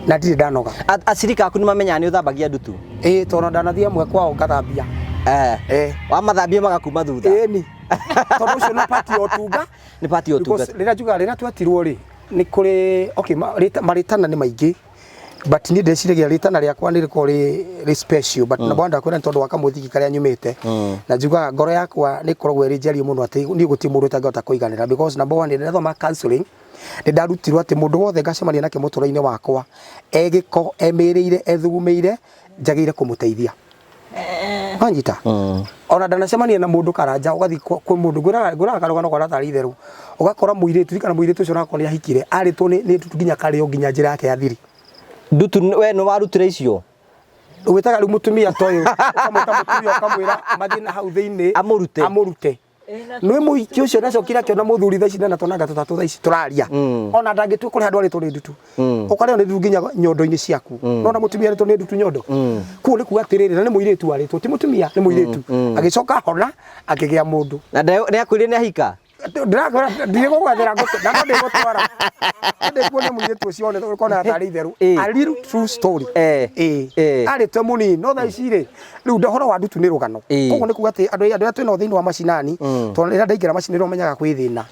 na ndirĩ ndanoga. Acirika aku nĩ mamenyaga nĩ ũthambagia ndutu? Ĩĩ, tondũ ndanathiĩ amwe kwao ngathambia. Wamathambia magakuma thutha? Ĩni, tondũ ũcio nĩ part ya ũtunga. Nĩ part ya Because ũtungata. Rĩrĩa njugaga rĩrĩa twetirwo rĩ, nĩ kũrĩ, okay, marĩtana nĩ maingĩ, but niĩ ndĩciragia rĩtana rĩakwa nĩ rĩkoragwo rĩ special, but number one ndakwĩra nĩ tondũ wa kamũthiki karĩa nyumĩte, na njugaga ngoro yakwa nĩ ĩkoragwo ĩrĩ njariĩ mũno atĩ niĩ gũtirĩ mũndũ ũtangĩhota kũiganĩra, because number one nĩ ndathoma counseling, nĩ ndarutirwo atĩ mũndũ wothe ngacemania nake mũtũrĩre-inĩ wakwa e gĩko, emĩrĩire, ethugumĩire, njagĩrĩire kũmũteithia. Wanyita? Ona ndanacemania na mũndũ Karanja, ũgathiĩ kwĩ mũndũ, ngwĩraga karũgano kona tarĩ itherũ, ũgakora mũirĩtu kana mũirĩtu ũcio onakorwo nĩ ahikire, arĩtwo nĩ ndutu nginya karĩo nginya njĩra yake ya thiri. Ndutu we nĩ warutire icio? Wĩtaga rĩu mũtumia ta ũyũ, ũkamwĩta mũtumia, ũkamwĩra mathiĩ na hau thĩinĩ. Amũrute. Amũrute. Nĩ mũhiki ũcio nacokire akĩona mũthuri thaa ici ndana tũnanga tũtatũ thaa ici tũraria, ona ndangĩtua kũrĩ handũ arĩtwo nĩ ndutu, ũkarĩo nĩ ndutu nginya nyondo-inĩ ciaku, nona mũtumia arĩtwo nĩ ndutu nyondo kũu nĩ kuga atĩrĩrĩ, na nĩ mũirĩtu arĩtwo, ti mũtumia, nĩ mũirĩtu, agĩcoka hona akĩgĩa mũndũ. Na nĩ akwĩrire nĩ ahika? Ndĩrakwĩra ndirĩgũgwethera ngũtũ na no ndĩgũtwara, no ndĩkuonia mũirĩtu ũcio one ũkona tarĩ itherũ. A real true story. Ĩĩ. Arĩtwe mũnini, no thaa ici rĩ, rĩu ũhoro wa ndutu nĩ rũgano. Koguo nĩ kuga atĩ andũ arĩa twĩnao thĩinĩ wa macinani, tondũ rĩrĩa ndaingĩra macini nĩ ũmenyaga kwĩ thĩna,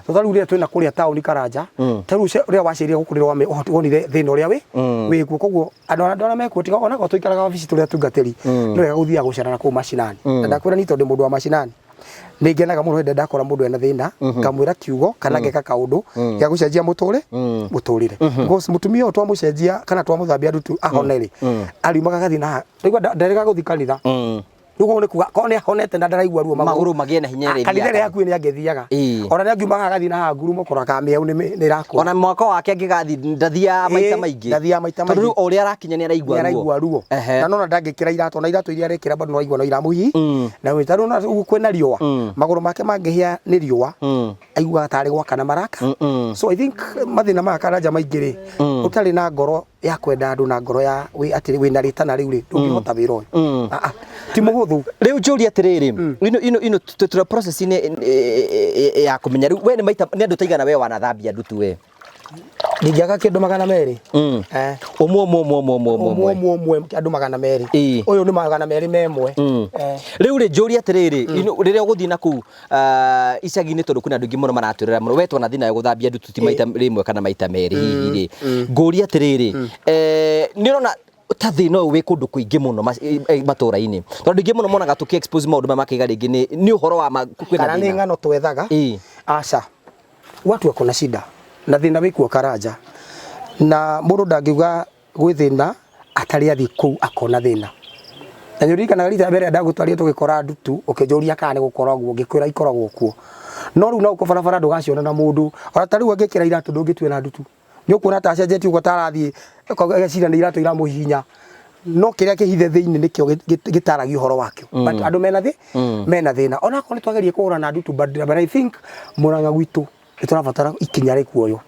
tondũ rĩu rĩrĩa twĩna kũrĩa taũni Karanja, ta rĩu rĩrĩa wacerire gũkũ rĩrĩa wonire thĩna ũrĩa wĩ wĩkuo. Koguo andũ arĩa mekuo, tiga onakorwo tũikaraga wabici tũrĩ atungatĩri, nĩ wega gũthiaga gũcera na kũu macinani. Na ndakwĩra niĩ tondũ ndĩ mũndũ wa macinani, nĩ ngenaga mũno hĩndĩ ĩrĩa ndakora mũndũ ena thĩna, ngamwĩra kiugo kana ngeka kaũndũ gĩa gũcenjia mũtũrĩre, because mũtumia ũyũ twamũcenjia kana twamũthambia ndutu ahone rĩ, ariumaga agathiĩ na rĩu ndarega gũthiĩ kanitha. Rĩu koguo nĩ kuga korwo nĩ ahonete na ndaraigua ruo magũrũ magĩe na hinya rĩrĩa kanitha ĩrĩa hakuhĩ nĩ angĩthiaga. Ona nĩ angiumaga agathiĩ na haha ngurumo kũrora kana mĩeũ nĩ ĩrakũra. Ona mwaka wake angĩgathiĩ ndathiaga maita maingĩ. Ndathiaga maita Tondũ rĩu maingĩ. o ũrĩa arakinya nĩ araigua nĩ araigua ruo. Na nona ndangĩkĩra iratũ, ona iratũ iria arekĩra bado no araigua no iramũhihi, na wĩ tarĩu ona ũguo kwĩna riũa, magũrũ make mangĩhĩa nĩ riũa, aiguaga tarĩ gwakana maraka. So I think mathĩna maya Karanja maingĩ rĩ, ũtarĩ na ngoro ya kwenda andũ na ngoro ya wĩ atĩ wĩna rĩtana rĩu rĩ, ndũngĩhota wĩra ũyũ. Ah, ah, ti mũhũthũ. Rĩu njũrie atĩrĩrĩ, ino tũra process-inĩ ya kũmenya rĩu we nĩ maita nĩ andũ taigana we wanathambia ndutu we? Ndingĩaga kĩndũ 200. Ũmwe ũmwe ũmwe ũmwe ũmwe ũmwe ũmwe ũmwe andũ 200. Ũyũ nĩ 200 me ĩmwe. Rĩu rĩ, njũrie atĩrĩrĩ, rĩrĩa ũgũthiĩ na kũu icagi-inĩ, tondũ kwĩna andũ aingĩ mũno maratwĩrora mũno, we twanathiĩ nawe gũthambia ndutu ti maita rĩmwe kana maita merĩ hihi rĩ, ngũrie atĩrĩrĩ, nĩ ũrona ta thĩna ũyũ wĩ kũndũ kũingĩ mũno matũra-inĩ, tondũ andũ aingĩ mũno monaga tũkĩ expose maũndũ maya makaiga rĩngĩ nĩ ũhoro wa kwĩna Kana nĩ thĩna. Ng'ano twethaga. Aca, watu wako na shida na thĩna wĩkuo Karanja, na mũndũ ndangiuga gwĩ thĩna atarĩ athiĩ kũu akona thĩna. Na nĩ ũririkanaga rita rĩa mbere ndagũtwarire tũgĩkora ndutu, ũkĩnjũria kana nĩ gũkoragwo, ngĩkwĩra ikoragwo kuo, no rĩu no gũkũ barabara ndũgaciona na mũndũ ona ta rĩu angĩkĩra iratũ ndũngĩtuĩra ndutu, nĩ ũkuona ta acenjetie ũguo, ta arathiĩ ageciria nĩ iratũ iramũhihinya, no kĩrĩa kĩhithe thĩinĩ nĩkĩo gĩtaragia ũhoro wakĩo. But andũ mena thĩna, onakorwo nĩ twagerie kũhũrana na ndutu, but I think Murang'a gwitũ nĩ tũrabatara ikinya rĩkuoywo.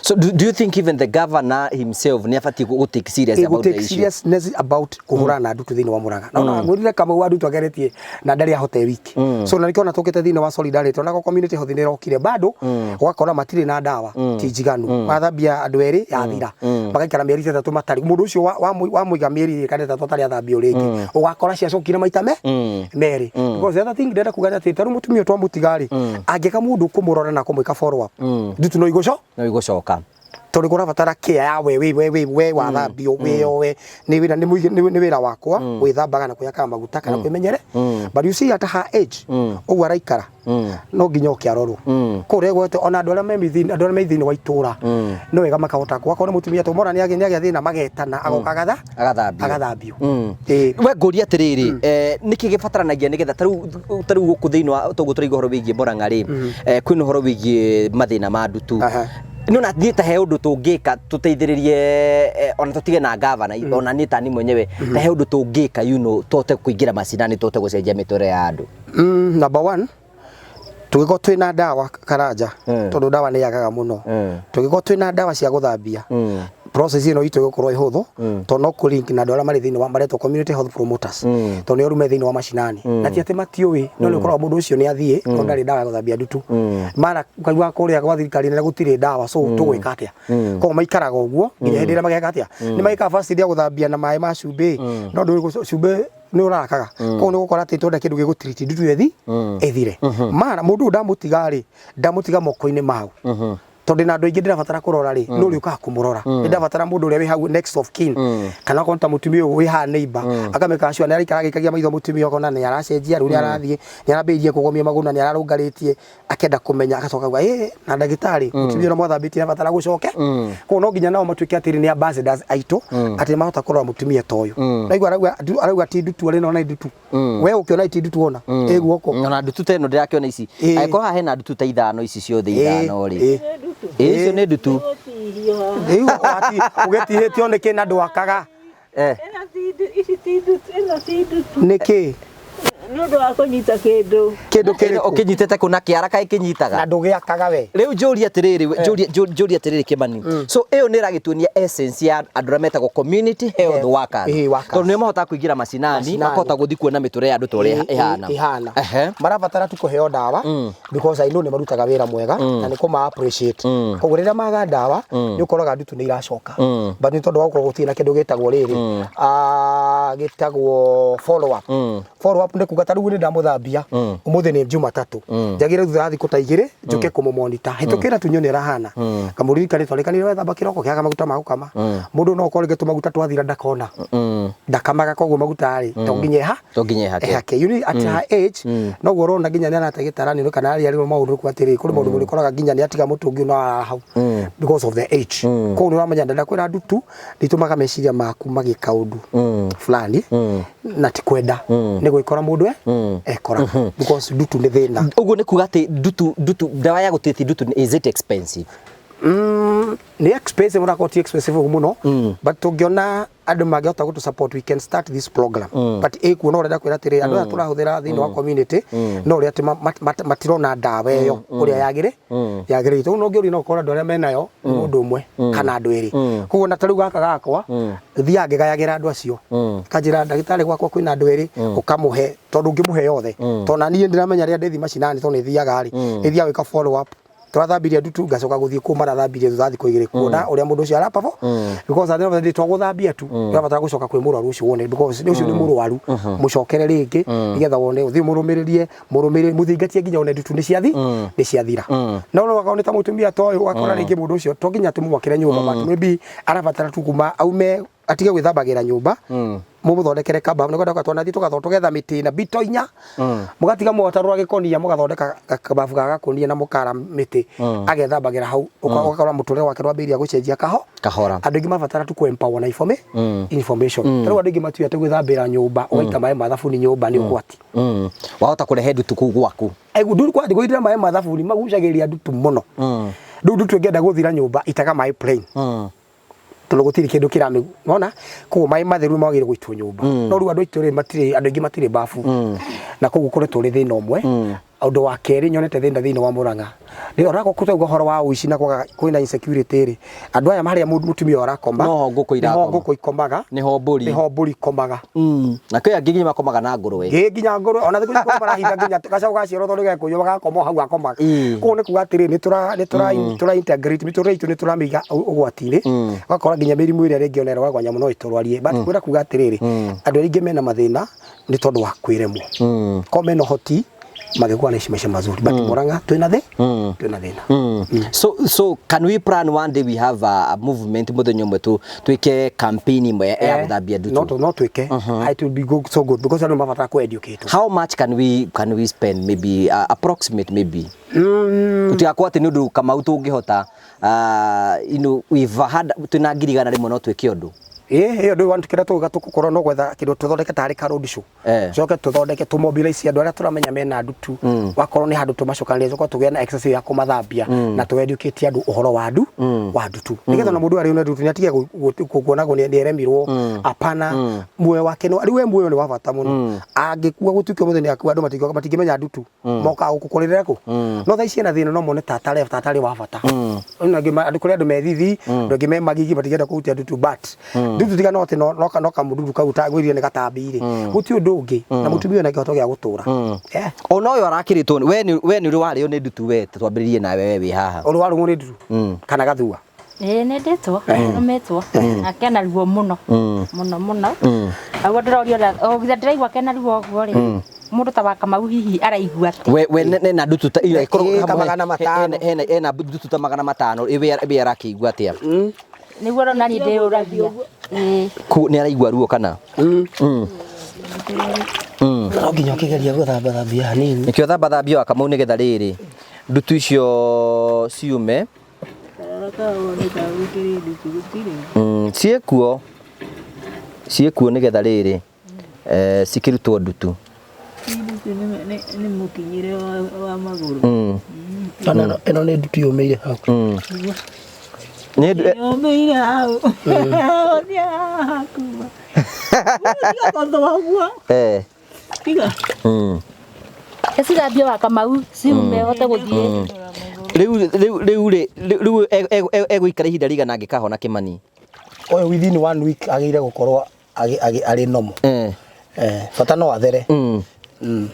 So do you think even the governor himself nĩ abatiĩ gũ take serious about the take issue? Seriousness about kũhũrana na ndutu thĩinĩ wa Murang'a, na ona ngwĩrire Kamau wa ndutu ageretie na ndarĩ ahote wiki, so na nĩkĩo ona tũkĩte thĩinĩ wa solidarity, ona community health nĩ ĩrokire, bado ũgakora matirĩ na ndawa, ti njiganu, magathambia andũ erĩ yathira, magaikara mĩeri 3 matarĩ mũndũ ũcio wamũiga mĩeri 2 kana 3 atarĩ athambio rĩngĩ, ũgakora ciacokire maita merĩ. Because the other thing ndĩrenda kuga nĩ atĩ tarĩu mũtumia ũyũ twamũtiga rĩ, angĩka mũndũ kũmũrora na kũmwĩka follow up, ndutu no igũco No igũcoka. Tondũ kũrabatara care ya we we we we we wathambio wĩyoe nĩ wĩra nĩ wĩra wakwa gwĩthambaga na kwĩhakaga maguta kana kwĩmenyere. But you see, at her age ũguo araikara, no nginya oke arorwo kũu regwete. Ona andũ arĩa me andũ arĩa me thĩinĩ wa itũra no wega makahota gwakorwo nĩ mũtumia tũmona nĩ agĩa thĩna, magetana agoka agatha Agathambio. Agathambio. Ĩĩ. We ngũria atĩrĩrĩ, nĩkĩ gĩbataranagia nĩgetha tarĩu gũkũ thĩinĩ wa toguo tũraigua ũhoro wĩgiĩ Murang'a rĩ, kwĩna ũhoro wĩgiĩ mathĩna ma ndutu? Nĩona niĩ ta he ũndũ tũngĩka tũteithĩrĩrie, ona tũtige na gavana, ona niĩ tani mwenyewe ta he ũndũ tũngĩka tũhote kũingĩra macinani, tũhote gũcenjia mĩtũrĩre ya andũ? Number one, tũngĩkorwo twĩna ndawa, Karanja, tondũ ndawa nĩ yagaga mũno, tũngĩkorwo twĩna ndawa cia gũthambia, process ĩno itũ ĩgũkorwo ĩhũthũ, tondũ no kũ-link na andũ arĩa marĩ thĩinĩ wa maretwo community health promoters, tondũ nĩo rĩu me thĩinĩ wa macinani. Na ti atĩ matiũĩ, no nĩ ũkoraga mũndũ ũcio nĩ athiĩ no ndarĩ ndawa ya gũthambia ndutu. Mara ũkaigua kũrĩa gwa thirikari nene gũtirĩ ndawa, so tũgwĩka atĩa? Koguo maikaraga ũguo nginya hĩndĩ ĩrĩa mageka atĩa, nĩ magĩkaga first aid ya gũthambia na maĩ ma cumbĩ, no ndũĩ cumbĩ nĩ ũrakaga. Koguo nĩ ũgũkora atĩ twenda kĩndũ gĩgũtiriti ndutu ĩthi ĩthire. Mara mũndũ ũyũ ndamũtiga rĩ, ndamũtiga moko-inĩ mau, tondũ ndĩna andũ aingĩ ndĩrabatara kũrora rĩ, nũ ũrĩũkaga kũmũrora? Nĩ ndabatara mũndũ ũrĩa wĩ hau next of kin, kana okorwo nĩ ta mũtumia ũyũ wĩ haha neighbor, akamĩka sure nĩ araikara agĩikagia maitho mũtumia, ũkona nĩ aracenjia rĩu, nĩ arathiĩ, nĩ arambĩrĩirie kũgomia magũrũ na nĩ ararũngarĩtie, akenda kũmenya, agacoka auga, "Ĩ na ndagĩtarĩ, mũtumia ũrĩa mwathambĩtie abatara gũcoke." Koguo no nginya nao matuĩke atĩrĩ nĩ ambassadors aitũ, atĩ mahota kũrora mũtumia ta ũyũ. Naigua arauga ti ndutu, arĩ nona ndutu, we ũkĩona ti ndutu ona ĩ guoko. Ona ndutu ta ĩno ndĩrakĩona ici, angĩkorwo haha hena ndutu ta ithano, ici ciothe ithano rĩ, ĩ icio nĩ ndutu. Rĩu ũgĩtihĩtio nĩkĩ na ndwakaga? Ici ti ndutu, ĩno ti ndutu. Nĩkĩ? Nĩ ũndũ wa kũnyita kĩndũ. Kĩndũ kĩrĩkũ? Ũkĩnyitĩte kũ na kĩara kaĩ kĩnyitaga? Na ndũgĩakaga we. Rĩu njũrie atĩrĩrĩ, njũrie atĩrĩrĩ Kĩmani, so ĩyo nĩ ĩragĩtuonia essence ya andũ arĩa metagwo community health workers, Workers. tondũ nĩo mahotaga kũingĩra macinani, Macinani. makahota gũthiĩ kuona mĩtũrĩre ya andũ ta ũrĩa ĩhana. Ĩhana. Marabatara tu kũheo ndawa, because I know nĩ marutaga wĩra mwega na nĩ kũma appreciate. Koguo rĩrĩa maga ndawa, nĩ ũkoraga ndutu nĩ iracoka, but nĩ tondũ wa gũkorwo gũtirĩ na kĩndũ gĩtagwo rĩrĩ, gĩtagwo follow up. Follow up nĩ kuga ta rĩu nĩ ndamũthambia ũmũthĩ, nĩ Jumatatũ, njagĩrĩire thutha wa thikũ ta 2 njũke kũmũmonita, hĩtũkĩra tu nyone ĩrahana, ngamũririkania twarĩkanire wethamba kĩroko kĩaga maguta ma gũkama. Mũndũ no ũkorwo rĩngĩ tũmaguta twathira ndakona, ndakamaga, koguo maguta rĩ, to nginya eha To nginya ehake. Ehake. You need at her age, noguo ũrona nginya nĩ arate gĩtaranio kana arĩa maũndũ kwa atĩrĩ, kũrĩ maũndũ mũrĩkoraga nginya nĩ atiga mũtũngi no arara hau because of the age. Koguo nĩ ũramenya ndenda kwĩra ndutu nĩ itũmaga meciria maku magĩe kaũndũ fulani, na ti kwenda, nĩ gwĩkora mũndũ ekora, because ndutu nĩ thĩna. Ũguo nĩ kuga atĩ ndutu ndawa ya gũtĩti ndutu, is it expensive? Nĩ expensive, onakorwo ti expensive ũguo mũno, but tũngĩona andũ mangĩhota gũtũ support, we can start this program. But ĩkuo no ũrenda kwĩra atĩrĩ, andũ aya tũrahũthĩra thĩinĩ wa community, no ũrĩa atĩ matirona ndawa ĩyo ũrĩa yagĩrĩire. Tondũ no ũngĩũria, no ũkore andũ arĩa menayo nĩ mũndũ ũmwe kana andũ erĩ. Koguo na ta rĩu gaka gakwa thiaga ngĩgayagĩra andũ acio, kanjĩra, "Ndagĩtarĩ, gwakwa kwĩna andũ erĩ," ũkamũhe, tondũ ũngĩmũhe yothe, tondũ na niĩ ndĩramenya rĩrĩa ndĩthi macinani, tondũ nĩ thiaga rĩ, nĩ thiaga gwĩka follow up. Tũrathambirie ndutu, ngacoka gũthiĩ kũu marathambirie thutha wa thikũ 2 kuona ũrĩa mũndũ ũcio arapabo, because at the end of the day to gũthambia tu, ũrabatara gũcoka kwĩ mũrwaru ũcio wone, because ũcio nĩ mũrwaru, mũcokere rĩngĩ nĩgetha wone, ũthiĩ mũrũmĩrĩrie, mũrũmĩrĩrie, mũthingatie nginya one ndutu nĩ ciathira. No akorwo nĩ ta mũtumia ta ũyũ, ũgakora rĩngĩ mũndũ ũcio to nginya tũmwakĩre nyũmba, but maybe arabatara tu kuma aume atige gwĩthambagĩra nyũmba, mũmũthondekere kababu nĩkwenda twanathiĩ tũgathondeka, tũgetha mĩtĩ na bito inya, mũgatiga mũgatarũra gĩkonia, mũgathondeka kababu ga gakonia na mũkara mĩtĩ, agethambagĩra hau. Ũgakora mũtũrĩre wake ndwambĩrĩria gũcenjia kaho Kahora. Andũ aingĩ mabatara tu kũ-empower na information. Ta rĩu andũ aingĩ matiũĩ atĩ gwĩthambĩra nyũmba ũgaita maĩ ma thabuni nyũmba nĩ ũgwati. Wahota kũrehe ndutu kũu gwaku. Ndutu kwati gũitĩra maĩ ma thabuni magucagĩrĩria ndutu mũno. Rĩu ndutu ĩngĩenda gũthira nyũmba, itaga maĩ plain, tondũ gũtirĩ kĩndũ kĩramĩ wona. Koguo maĩ matheru nĩ magĩrĩire gũitwo nyũmba, no rĩu andũ aitũ rĩ, matirĩ, andũ aingĩ matirĩ bafu, na koguo ũkoretwo ũrĩ thĩna ũmwe. Ũndũ wa kerĩ nyonete thĩna thĩinĩ wa Murang'a nĩ onakorwo kũtauga ũhoro wa ũici na kwaga kwĩna insecurity rĩ, andũ aya harĩa mũtumia ũyũ arakoma, Noho ngũkũ nĩho irakoma. Ngũkũ ikomaga. Nĩho mbũri. Nĩho mbũri ikomaga. Na kwĩ angĩ nginya makomaga na ngũrwe. Ĩ nginya ngũrwe, ona thikũ ici kũrĩ marahitha nginya gacaũ gaciarwo, tondũ gekũiywo bagakoma o hau akomaga. Koguo nĩ kuga atĩrĩ, nĩ tũra integrate mĩtũrĩre itũ, nĩ tũramĩiga ũgwati-inĩ, ũgakora nginya mĩrimũ ĩrĩa rĩngĩ ona ĩrwaragwo nyamũ no ĩtũrwarie. But kwĩra kuga atĩrĩrĩ, andũ aingĩ mena mathĩna nĩ tondũ wa kwĩremwo. Korwo mena ũhoti, Mangĩkorwo naishi maisha mazuri, but Murang'a twĩna thĩ, twĩna thĩna. So can we plan one day we have a movement, muthenya ũmwe tu twike campaign imwe ya gũthambia no ndutu? No twĩke. It will be good, so good, because andũ mabatara kũ educate. How much can we spend, maybe approximate maybe? Tutigakorwo atĩ nĩ ũndũ Kamau tũngĩhota, we've had twĩna 100,000 no twĩke ũndũ. Ĩ, ĩyo ndũ kĩrĩa tũgũka tũgũkorwo no gwetha kĩndũ tũthondeke tarĩ ka road show. Coke tũthondeke tũmobilize andũ arĩa tũramenya mena ndutu. Wakorwo nĩ handũ tũmacokanĩrĩrie, tũkorwo tũgĩe na exercise ya kũmathambia na tũ educate andũ ũhoro wa ndu wa ndutu, nĩgetha ona mũndũ arĩ na ndutu nĩ atige kuonagwo nĩ eremirwo. Apana, muoyo wake no rĩu we muoyo nĩ wa bata mũno. Angĩkua gũtuĩke mũthenya nĩ akua, andũ matingĩmenya ndutu mokaga gũkũrĩrĩra kũ. No thaa ici ena thĩna, no mone tatarĩ wa bata. Rĩu angĩ andũ, kũrĩ andũ me thithi, andũ angĩ me magigi, matingĩenda kũhutia ndutu, but ndutu tiga no atĩ no kamũdudu kau tagwĩrire nĩ gatambi rĩ, gũtirĩ ũndũ ũngĩ, na mũtumia ũyũ na kĩhoto gĩa gũtũra. Eh, Ona ũyũ arakĩrĩtwo, we nĩ ũrĩ warĩo nĩ ndutu? We twambĩrĩrie nawe, we wĩ haha. Ũrĩ warũmwo nĩ ndutu kana gathua? Ĩĩ, nĩ ndĩtwo, nũmĩtwo na kena ruo mũno mũno mũno. Aguo ndĩrorio o githa ndĩraigua kena ruo ũguo rĩ, mũndũ ta wa Kamau hihi araigua atĩa? We nena ndutu ta ĩyo ĩkorwo Ĩ, ta 500. Hena ndutu ta 500, ĩ, we arakĩigua atĩa? Nĩguo rona niĩ ndĩyũragia. Ĩĩ. Ku nĩ araigua ruo kana? No nginya ũkĩgeria gũthamba thambia hanini. Nĩkĩo thamba thambio wa Kamau, nĩgetha rĩrĩ ndutu icio ciume. Rora wone ka gũkĩrĩ ndutu gũtirĩ. Ciĩkuo nĩgetha rĩrĩ cikĩrutwo ndutu. Ndutu nĩ mũkinyĩre wa magũrũ. Ona ĩno nĩ ndutu yũmĩire hau. Nĩ Yũmĩire hau. Ũthiaga hakuma. Tiga gũthũa ũguo. Tiga. Ĩcithambio wa Kamau ciume hote gũthiĩ. Rĩu rĩ, rĩu egũikara ihinda rĩigana angĩkahona, Kĩmani? Ũyũ within one week agĩrĩire gũkorwo arĩ normal. Bata no athere.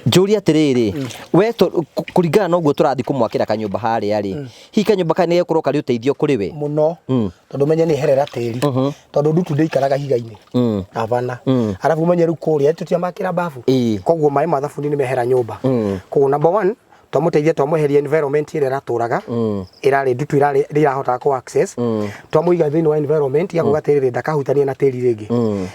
Njũrie atĩrĩrĩ, we kũringana na ũguo tũrathiĩ kũmwakĩra kanyũmba harĩa rĩ, hihi kanyũmba kau nĩ gegũkorwo karĩ ũteithio kũrĩ we? Mũno, tondũ menye nĩ herera tĩri, tondũ ndutu ndĩikaraga higa-inĩ. Abana. Arabu menye rĩu kũrĩa tũtiamakĩra bafu. Koguo maĩ ma thabuni nĩ mehera nyũmba. Koguo number one twamũteithia, twamweheria environment ĩrĩa ĩratũraga, ĩrarĩ ndutu, ĩrarĩ ĩrahotaga kũ access, twamũiga thĩinĩ wa environment ya kuga atĩrĩrĩ, ndakahutania na tĩri rĩngĩ,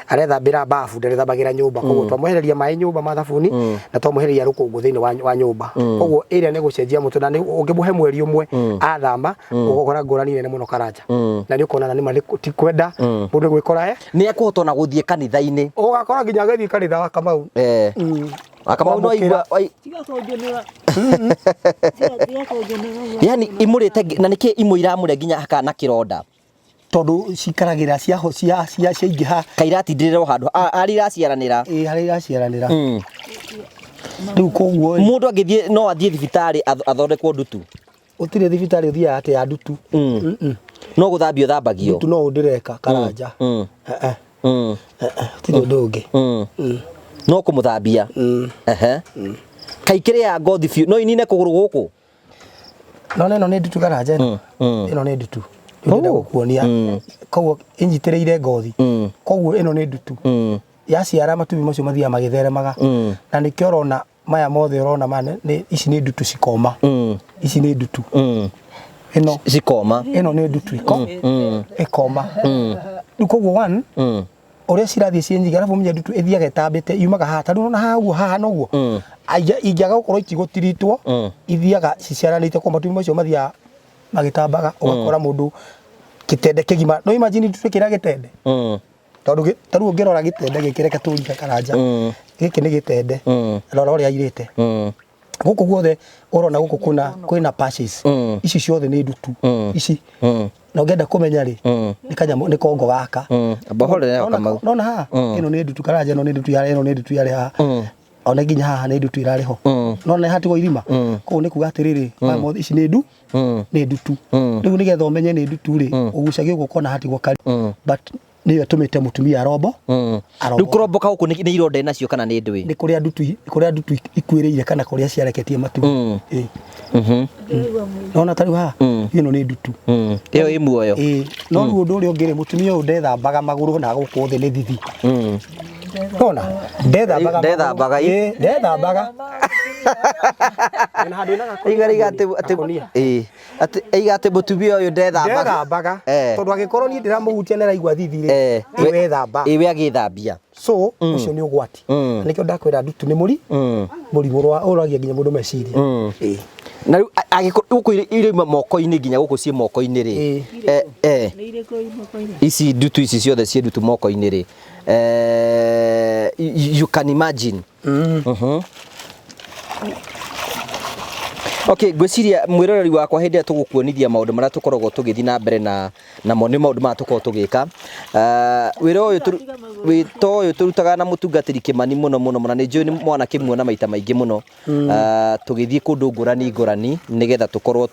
arethambĩra bafu, ndarethambagĩra nyũmba. Koguo twamwehereria maĩ nyũmba ma thabuni na twamwehereria rũkũngũ thĩinĩ wa nyũmba. Koguo ĩrĩa nĩ gũcenjia mũtwe, na nĩ ũngĩmũhe mweri ũmwe athama, ũgũkora ngũrani nene mũno, Karanja, na nĩ ũkona na nĩ ma ti kwenda mũndũ gwĩkora Nĩ ekũhota ona gũthiĩ kanitha-inĩ? Ũgakora nginya agĩthiĩ kanitha wa Kamau. Kamau no Kwamũkĩra. aigua Tiga kũnjũnĩra. Tiga kũnjũnĩra. Yani imũrĩte na nĩkĩ imwe iramũrĩa nginya hakana kĩronda? Tondũ cikaragĩra cia ciaingĩha. Kairatindirĩra o handũ arĩa iraciaranĩra. Ĩ, harĩa iraciaranĩra. Rĩu koguo ĩ, Mũndũ angĩthiĩ, no athiĩ thibitarĩ athondekwo ndutu? Gũtirĩ thibitarĩ ũthiaga atĩ ya ndutu. Mm-mm. No gũthambio thambagio? Ndutu no ũndĩreka, Karanja. Eh, eh, eh, eh, gũtirĩ ũndũ ũngĩ. No kũmũthambia. Ehe, kaikĩrĩ ya ngothi biũ no inine kũgũrũ gũkũ. No ĩno nĩ ndutu, Karanja, ĩno. Ĩno nĩ ndutu. Rĩu ndĩrenda gũkuonia. Koguo ĩnyitĩrĩire ngothi. Koguo ĩno nĩ ndutu. Yaciara matumbĩ macio mathiaga magĩtheremaga. Na nĩkĩo ũrona maya mothe ũrona maya ici nĩ ndutu cikoma. Ici nĩ ndutu. Ĩno Cikoma. Ĩno nĩ ndutu ĩkoma. Rĩu koguo one ũrĩa cirathiĩ ciĩ nyingĩ, arabu menye ndutu ĩthiaga ĩtambĩte, yumaga haha, ta rĩu ũrona haha ũguo, haha noguo. Ingĩaga gũkorwo itigũtiritwo, ithiaga ciciaranĩte, koguo matumbĩ macio mathiaga magĩtambaga, ũgakora mũndũ gĩtende kĩgima. No imagine ndutu ĩkĩrĩa gĩtende. Tondũ ta rĩu ũngĩrora gĩtende gĩkĩ, reke tũrike, Karanja. Gĩkĩ nĩ gĩtende. Rora ũrĩa airĩte. Gũkũ guothe ũrona gũkũ kwĩna patches. Ici ciothe nĩ ndutu. Ici. Na ũngĩenda kũmenya rĩ, nĩ kanyamũ nĩ kongo gaka. Amba ũhorere Nona- Kamau. Nona haha, ĩno nĩ ndutu, Karanja, ĩno nĩ ndutu yarĩ, ĩno nĩ ndutu yarĩ haha. Ona nginya haha nĩ ndutu ĩrarĩ ho. Nona hatigwo irima. Koguo nĩ kuga atĩrĩrĩ, maya mothe ici nĩ nĩ ndutu. Rĩu nĩgetha ũmenye nĩ ndutu rĩ, ũgucagia ũguo ũkona hatigwo kari. But nĩyo ĩtũmĩte mũtumia arombo. Rĩu kũromboka gũkũ nĩ ironda nacio kana nĩ ndwĩ? Nĩ kũrĩa ndutu ikuĩrĩire kana kũrĩa ciareketie matumbĩ. Ĩ. Nona ta rĩu haha, ĩno nĩ ndutu. Ĩyo ĩ muoyo. Ĩ, no rĩu ũndũ ũrĩa ũngĩ rĩ, mũtumia ũyũ ndethambaga magũrũ na gũkũ thĩ nĩ thithi. Nona ndethambaga. Ndethambaga, ĩ. Ĩ, ndethambaga. Na handũ ĩna gakũnia. Aiga aiga atĩ atĩ Gakũnia. ĩ atĩ aiga atĩ mũtumia ũyũ ndethambaga. Ndethambaga. Eh. Tondũ angĩkorwo niĩ ndĩramũhutia nĩ araigua thithi rĩ, Eh. ĩ wethamba. Ĩ we agĩthambia. So ũcio nĩ ũgwati. Na nĩkĩo ndakwĩra ndutu nĩ mũri mũrimũ ũragia nginya mũndũ meciria. Ĩ. Na rĩu angĩkorwo gũkũ irauma moko-inĩ nginya gũkũ ciĩ moko-inĩ rĩ. Ĩ. Eh, eh. Nĩ irĩkũ imoko-inĩ? Ici ndutu ici ciothe ciĩ ndutu moko-inĩ rĩ. Eh, you can imagine. Mhm. Okay, ngwĩciria mwĩroreri wakwa hĩndĩ ĩrĩa tũgũkuonithia maũndũ marĩa tũkoragwo tũgĩthiĩ na mbere na namo nĩ maũndũ maya tũkoragwo tũgĩka. Wĩra ũyũ wĩta ũyũ tũrutaga na mũtungatĩri Kĩmani mũno mũno mũno, na nĩ njũĩ nĩ mwanakĩmuona maita maingĩ mũno. Tũgĩthiĩ kũndũ ngũrani ngũrani nĩgetha tũkorwo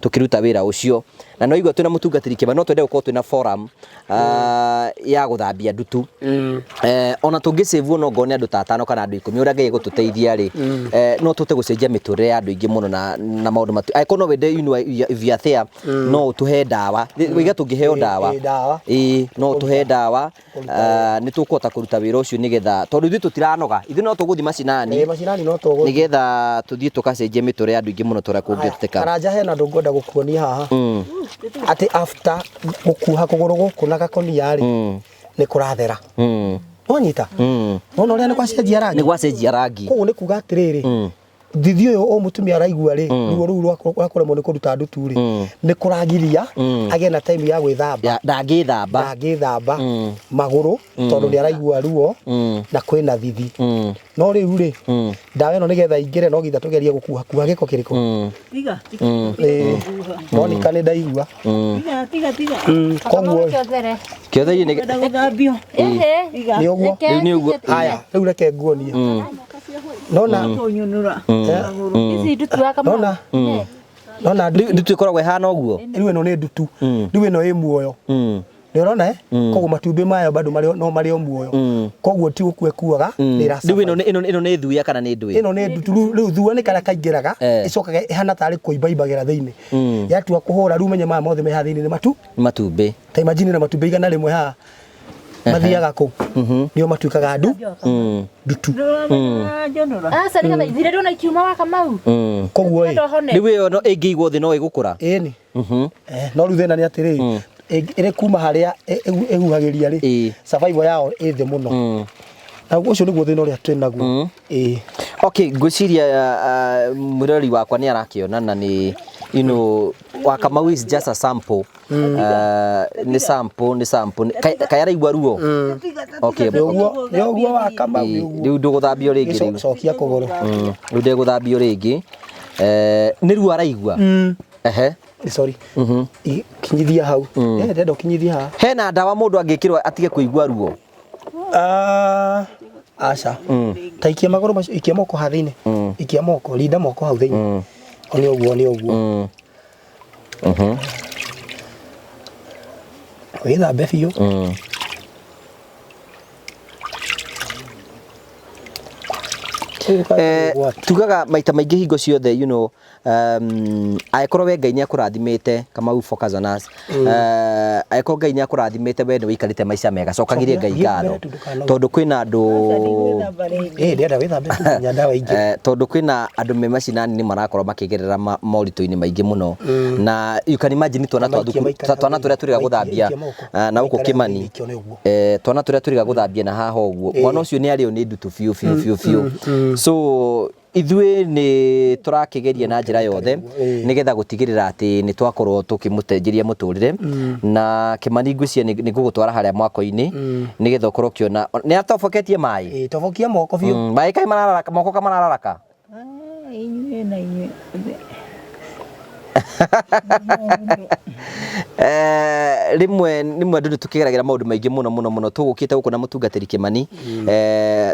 tũkĩruta wĩra ũcio. Na no igua twĩna mũtungatĩri Kĩmani, no twende gũkorwo twĩna forum ya gũthambia ndutu. Ona tũngĩcĩvwo no ngone andũ ta atano kana andũ 10 ũrĩa Ngai egũtũteithia rĩ, no tũhote gũcenjia mĩtũrĩre ya andũ aingĩ mũno na maũndũ matu. Angĩkorwo no wende, you know, if you are there, no ũtũhe ndawa. Wĩga tũngĩheo ndawa. Ĩ, ndawa. Ĩ, no ũtũhe ndawa. Nĩ tũkũhota kũruta wĩra ũcio nĩgetha, tondũ ithuĩ tũtiranoga, ithuĩ no tũgũthiĩ macinani. Ĩ, macinani no tũgũthiĩ. Nĩgetha tũthiĩ tũgacenjia mĩtũrĩre ya andũ aingĩ mũno tũrĩa kũngĩhoteka. Karanja hena ũndũ ngwenda gũkuonia haha. Atĩ after gũkuha kũgũrũ gũkũ na gakonia rĩ, nĩ kũrathera. Wanyita? Wona ũrĩa nĩ gwacenjia rangi? Nĩ gwacenjia rangi. Koguo nĩ kuga atĩrĩrĩ, thithi ũyũ ũyũ mũtumia araigua rĩ, ruo rũu rwa kũremwo nĩ kũruta ndutu rĩ, nĩ kũragiria agĩe na time ya gwĩthamba. Ya, ndangĩthamba. Ndangĩthamba magũrũ tondũ nĩ araigua ruo na kwĩna thithi. No rĩu rĩ, ndawa ĩno nĩgetha ingĩre no nginya tũgerie gũkuha kuha gĩko kĩrĩkũ. Tiga, tiga, Ĩ, Monica nĩ ndaigua. tiga, tiga, tiga. Koguo rĩ, Kĩothere. Kĩothe-inĩ nĩ Kwenda gũthambio. Ĩhĩ. Tiga. nĩ ũguo. Rĩu nĩ ũguo. Haya, rĩu reke nguonie. Nona Kũnyunũra magũrũ. Ici ndutu ya Kamau. Nona nona Rĩu ndutu ĩkoragwo ĩhana ũguo. Rĩu ĩno nĩ ndutu. Rĩu ĩno ĩ muoyo. Nĩ ũrona eh? Koguo matumbĩ mayo bado marĩ no marĩ o muoyo. Koguo ti gũkua ĩkuaga, nĩ ĩra Rĩu ĩno ĩno nĩ thuya kana nĩ ndũĩ? Ĩno nĩ ndutu. Rĩu thua nĩ karĩa kaingĩraga, ĩcokaga ĩhana tarĩ kũimbaimbagĩra thĩinĩ. Yatua kũhũra rĩu menye maya mothe me haha thĩinĩ nĩ matu. Nĩ matumbĩ. Ta imagine na matumbĩ 100 haha. Mathiaga kũ? Nĩo matuĩkaga ndu ndutu. Ndũramenya Aca nĩgetha ithire ndona ikiuma wa Kamau. Koguo ĩ, Ndohone. Rĩu ĩyo no ĩngĩigwo thĩ no ĩgũkũra. ĩni. No rĩu thĩna nĩ atĩrĩrĩ, ĩrĩ kuma harĩa ĩhuhagĩria rĩ, survival yao ĩ thĩ mũno. Na ũcio nĩguo thĩna ũrĩa twĩ naguo. Ĩ. Okay, ngwĩciria mwĩroreri wakwa nĩ arakĩona na nĩ, you know, wa Kamau is just a sample. Nĩ sample, nĩ sample. Kaĩ araigua ruo? Okay. Nĩ ũguo, nĩ ũguo wa Kamau, nĩ ũguo. Rĩu ndũgũthambio rĩngĩ rĩu. Cokia kũgũrũ. Rĩu ndegũthambio rĩngĩ. Nĩ ruo araigua? Ehe. Sorry. Kinyithia hau. Ndĩrenda ũkinyithie haha. Hena ndawa mũndũ angĩkĩrwo atige kũigua ruo? Aca. Ta ikia magũrũ macio, ikia moko haha thĩinĩ. Ikia moko, rinda moko hau thĩinĩ. Nĩ ũguo, nĩ ũguo. Wĩthambe biũ. Tugaga maita maingĩ hingo ciothe, you know, angĩkorwo we Ngai nĩ akũrathimĩte, Kamau focus on us. Angĩkorwo Ngai nĩ akũrathimĩte we nĩ wĩikarĩte maica mega, cokagĩrie Ngai ngatho. Tondũ kwĩna andũ Ndĩrenda wĩthambe tu nginya ndawa ingĩ. Tondũ kwĩna andũ me macinani nĩ marakorwo makĩgerera moritũ-inĩ maingĩ mũno. Na you can imagine twana twa thukuru, twana tũrĩa tũrĩga gũthambia na gũkũ Kĩmani, twana tũrĩa tũrĩga gũthambia na haha ũguo, mwana ũcio nĩ arĩo nĩ ndutu biũ biũ biũ biũ. So ithuĩ nĩ tũrakĩgeria na njĩra yothe nĩgetha gũtigĩrĩra atĩ nĩ twakorwo tũkĩmũtenjeria mũtũrĩre. Na Kĩmani ngwĩciria nĩ ngũgũtwara harĩa mwako-inĩ nĩgetha ũkorwo ũkĩona nĩ atoboketie maĩ. Tobokia moko biũ. Maĩ kaĩ marararaka, moko ka marararaka. Inyuĩ na inyuĩ. Rĩmwe rĩmwe andũ nĩ tũkĩgeragĩra maũndũ maingĩ mũno mũno mũno. Tũgũkĩte gũkũ na mũtungatĩri Kĩmani,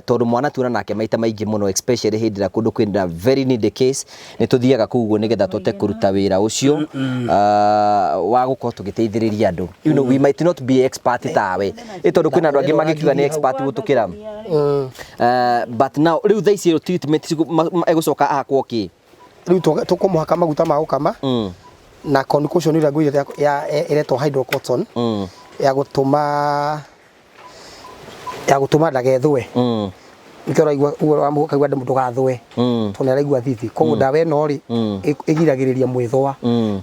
tondũ mwana tuona nake maita maingĩ mũno, especially hĩndĩ ĩrĩa kũndũ kwĩna very needy case, nĩ tũthiaga kũu ũguo nĩgetha tũhote kũruta wĩra ũcio wa gũkorwo tũgĩteithĩrĩria andũ. You know, we might not be expert tawe, ĩ tondũ kwĩna andũ angĩ magĩkiuga nĩ expert gũtũkĩra. But now rĩu thaa ici treatment ĩgũcoka ahakwo kĩ? Rĩu tũkũmũhaka maguta ma gũkama na concoction ĩrĩa ngwĩrĩte ya ĩretwo hydrocortisone ya gũtũma Ya gũtũma ndagethũe. Nĩkĩo ũraigua ũguo ũkaigua ndũgathũe tondũ nĩ araigua thithi. Koguo ndawa ĩno rĩ, ĩgiragĩrĩria mwĩthũa.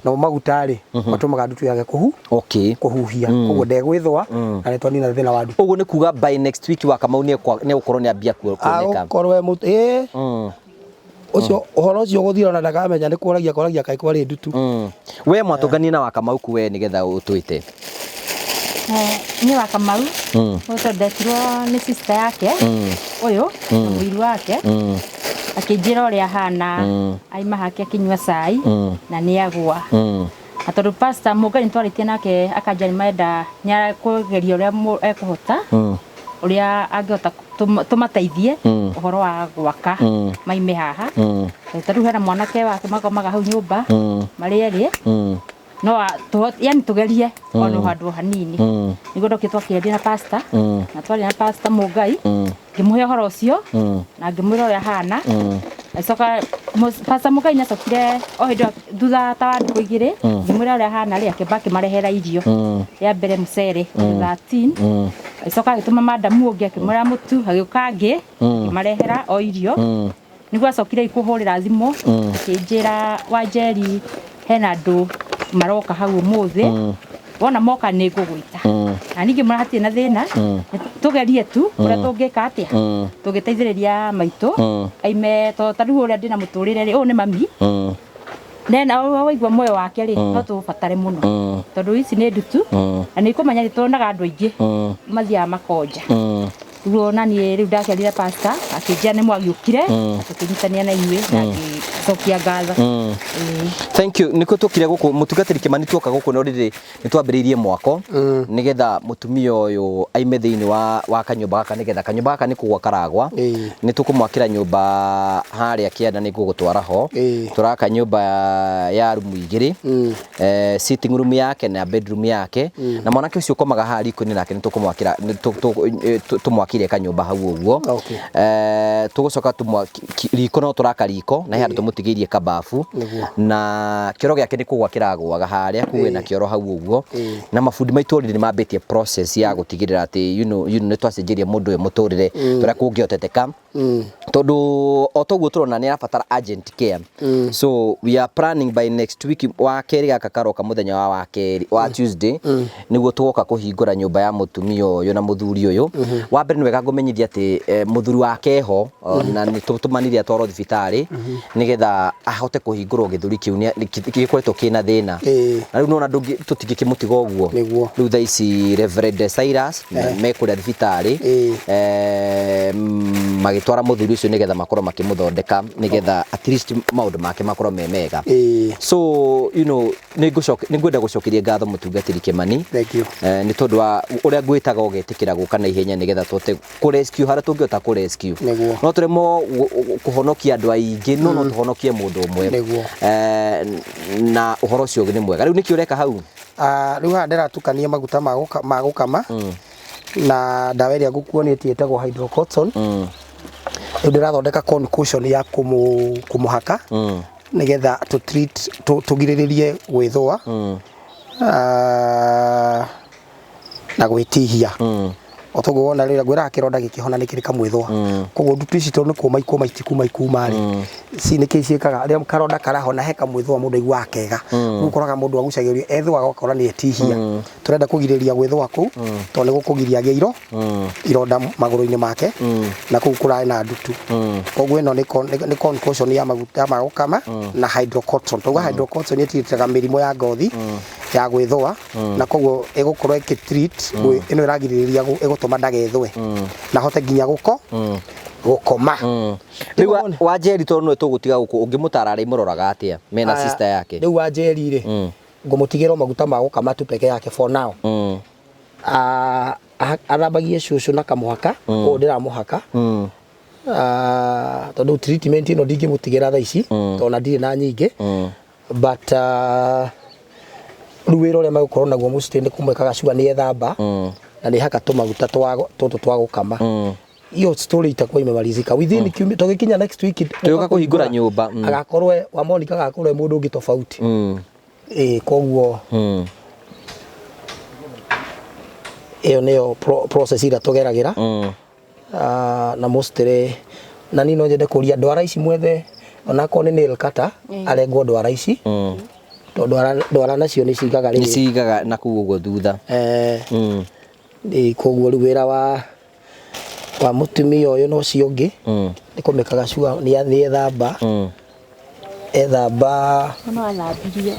Namo maguta rĩ, matũmaga ndutu yage kũhuhia. Koguo ndegwĩthũa na nĩ twanina thĩna wa ndutu. Ũguo nĩ kuga by next week wa Kamau nĩ egũkorwo nĩ ambia kuoneka. Agũkorwo e mũtu ĩĩ ũcio ũhoro ũcio ũgũthira ona ndakamenya nĩ kũragia koragia kaĩ kwarĩ ndutu. We mwatũnganie na wa Kamau ku we nĩgetha ũtwĩte. Niĩ wa Kamau tondũ ndetirwo nĩ sister yake ũyũ na mũiru wake, akĩnjĩra ũrĩa ahana, aima hake akĩnyua cai na nĩ agwa. Na tondũ pastor Mũngai nĩtwarĩtie nake akanja nĩ marenda nĩ akũgeria ũrĩa ekũhota, ũrĩa angĩhota tũmateithie ũhoro wa gwaka maime haha. Ta rĩu hena mwanake wake makomaga hau nyũmba marĩ erĩ, no yani tugerie ona handũ hanini. Nĩguo ndokire twakĩaria na pastor, na twaria na pastor Mũngai, ngĩmũhe ũhoro ũcio na ngĩmwĩra ũrĩa ahana. Agĩcoka pastor Mũngai nĩacokire o hĩndĩ ĩyo thutha ta wa thikũ igĩrĩ, ngĩmwĩra ũrĩa ahana rĩ, akĩamba akĩmarehera irio. Ya mbere mũcere 13, agĩcoka agĩtũma madamu ũngĩ akĩmwĩra mũtu, agĩũka angĩ akĩmarehera o irio. Nĩguo acokire kũhũrĩra thimũ akĩnjĩra Wanjeri hena andũ maroka hau ũmũthĩ, wona moka nĩ ngũgwĩta. Na ningĩ mũra hatirĩ na thĩna, tũgerie tu ũrĩa tũngĩka atĩa, tũngĩteithĩrĩria maitũ aime, tondũ ta rĩu ũrĩa ndĩna mũtũrĩre rĩ, ũyũ nĩ mami nena waigua muoyo wake rĩ, no tũbatare mũno tondũ ici nĩ ndutu na nĩ kũmenya nĩ tuonaga andũ aingĩ mathiaga makonja. Rĩu ona niĩ rĩu ndakĩarire pastor akĩnjĩra nĩ mwagĩũkire tũkĩnyitania na inyuĩ na ngĩcokia ngatho. Thank you. Nĩkĩo tũkire gũkũ mũtungatĩri Kĩmani, tuoka gũkũ no rĩrĩ nĩ twambĩrĩirie mwako nĩgetha mũtumia ũyũ aime thĩinĩ wa kanyũmba gaka, nĩgetha kanyũmba gaka nĩ kũgwa karagwa. Nĩ tũkũmwakĩra nyũmba harĩa kĩanda, nĩ ngũgũtwara ho. Tũraka nyũmba ya rumu igĩrĩ, sitting room yake na bedroom yake, na mwanake ũcio ũkomaga haha riko-inĩ nake nĩ tũkũmwakĩra, tũmwakĩire kanyũmba hau ũguo. Tũgũcoka riko, no tũraka riko na he handũ tũmũtigĩirie kababu, na kĩoro gĩake nĩ kũgwa kĩragũaga harĩa kuge na kĩoro hau ũguo. Na mabundi maitũ already nĩ mambĩtie process ya gũtigĩrĩra atĩ nĩ twacenjeria mũndũ ũyũ mũtũrĩre tũrĩa kũngĩhoteteka, tondũ o toguo tũrona nĩ arabatara urgent care. So we are planning by next week, wa kerĩ gaka karoka, mũthenya wa kerĩ wa Tuesday, nĩguo tũgoka kũhingũra nyũmba ya mũtumia ũyũ na mũthuri ũyũ. Wa mbere nĩ wega ngũmenyithia atĩ mũthuri wake eho, na nĩ tũmanire atwarwo thibitarĩ nĩgetha ahote kũhingũrwo gĩthũri kĩu gĩkoretwo kĩna thĩna. Na rĩu nona tũtingĩkĩmũtiga ũguo. Rĩu thaa ici Reverend Cyrus me kũrĩa thibitarĩ, magĩtwara mũthuri ũcio nĩgetha makorwo makĩmũthondeka nĩgetha at least maũndũ make makorwo me mega. So nĩ ngwenda gũcokeria ngatho mũtungatĩri Kĩmani. Thank you. Nĩ tondũ wa ũrĩa ngwĩtaga ũgetĩkĩra gũka na ihenya nĩgetha tũhote kũ rescue harĩa tũngĩhota kũ rescue. No tũremwo kũhonokia andũ aingĩ, no tũhonokie mũndũ ũmwe. Na ũhoro ũcio nĩ mwega. Rĩu nĩkĩ ũreka hau? Ah, rĩu haha ndĩratukania maguta ma gũkama na ndawa ĩrĩa ngũkuonĩtie ĩtagwo hydrocortisone. Rĩu ndĩrathondeka concoction ya kũmũhaka nĩgetha tũ treat tũgirĩrĩrie gwĩthũa, ah, na gwĩtihia. O toguo wona rĩrĩa ngwĩraga kĩronda gĩkĩhona nĩ kĩrĩ kamwĩthũa. Koguo ndutu ici tondũ nĩ kũma ikũma itikuma ikuma rĩ, ci nĩkĩ ciĩkaga rĩrĩa karonda karahona he kamwĩthũa mũndũ aiguaga kega. Rĩu ũkoraga mũndũ agucagĩrĩrio ethũaga ũgakora nĩ etihia. Tũrenda kũgirĩrĩria gwĩthũa kũu tondũ nĩ gũkũgiria agĩe ironda magũrũ-inĩ make na kũu kũrarĩ na ndutu. Koguo ĩno nĩ concoction ya maguta ma gũkama na hydrocortisone. Twauga hydrocortisone ĩtirĩtaga mĩrimũ ya ngothi ya gwĩthũa, na koguo ĩgũkorwo ĩkĩ treat ĩno ĩragirĩrĩria ĩgũtũma ndagethũe na ahote nginya gũkoma. Rĩu wa Njeri, tondũ nĩwe tũgũtiga gũkũ, ũngĩmũtara arĩa imũroraga atĩa mena Aya, sister yake? Rĩu wa Njeri rĩ, ngũmũtigĩra o maguta ma gũkama tu peke yake for now. Ah, athambagie cũcũ na kamũhaka ũũ ndĩramũhaka. Ah, tondũ treatment ĩno ndingĩmũtigĩra thaa ici tondũ ona ndirĩ na nyingĩ, but rĩu wĩra ũrĩa megũkorwo naguo mũciĩ nĩ kũmwĩkaga sure nĩ ethamba na nĩ haka tũmaguta tũtũ twa gũkama. Hiyo story itakuwa imemalizika within kiumia tũgĩkinya next week. Tũgĩũka kũhingũra nyũmba. Agakorwo wa Monica agakorwo e mũndũ ũngĩ tofauti. Ĩĩ, koguo Ĩyo nĩyo process ĩrĩa tũgeragĩra. Na mostly na niĩ no nyende kũria ndwara ici mwethe onakorwo nĩ nail cutter arengwo ndwara ici tondũ ndwara nacio nĩ cigaga rĩrĩ nĩ cigaga na kũu ũguo thutha. Koguo rĩu wĩra wa mũtumia ũyũ na ũcio ũngĩ nĩ kũmĩkaga sure nĩ ethamba ethamba No athambirie.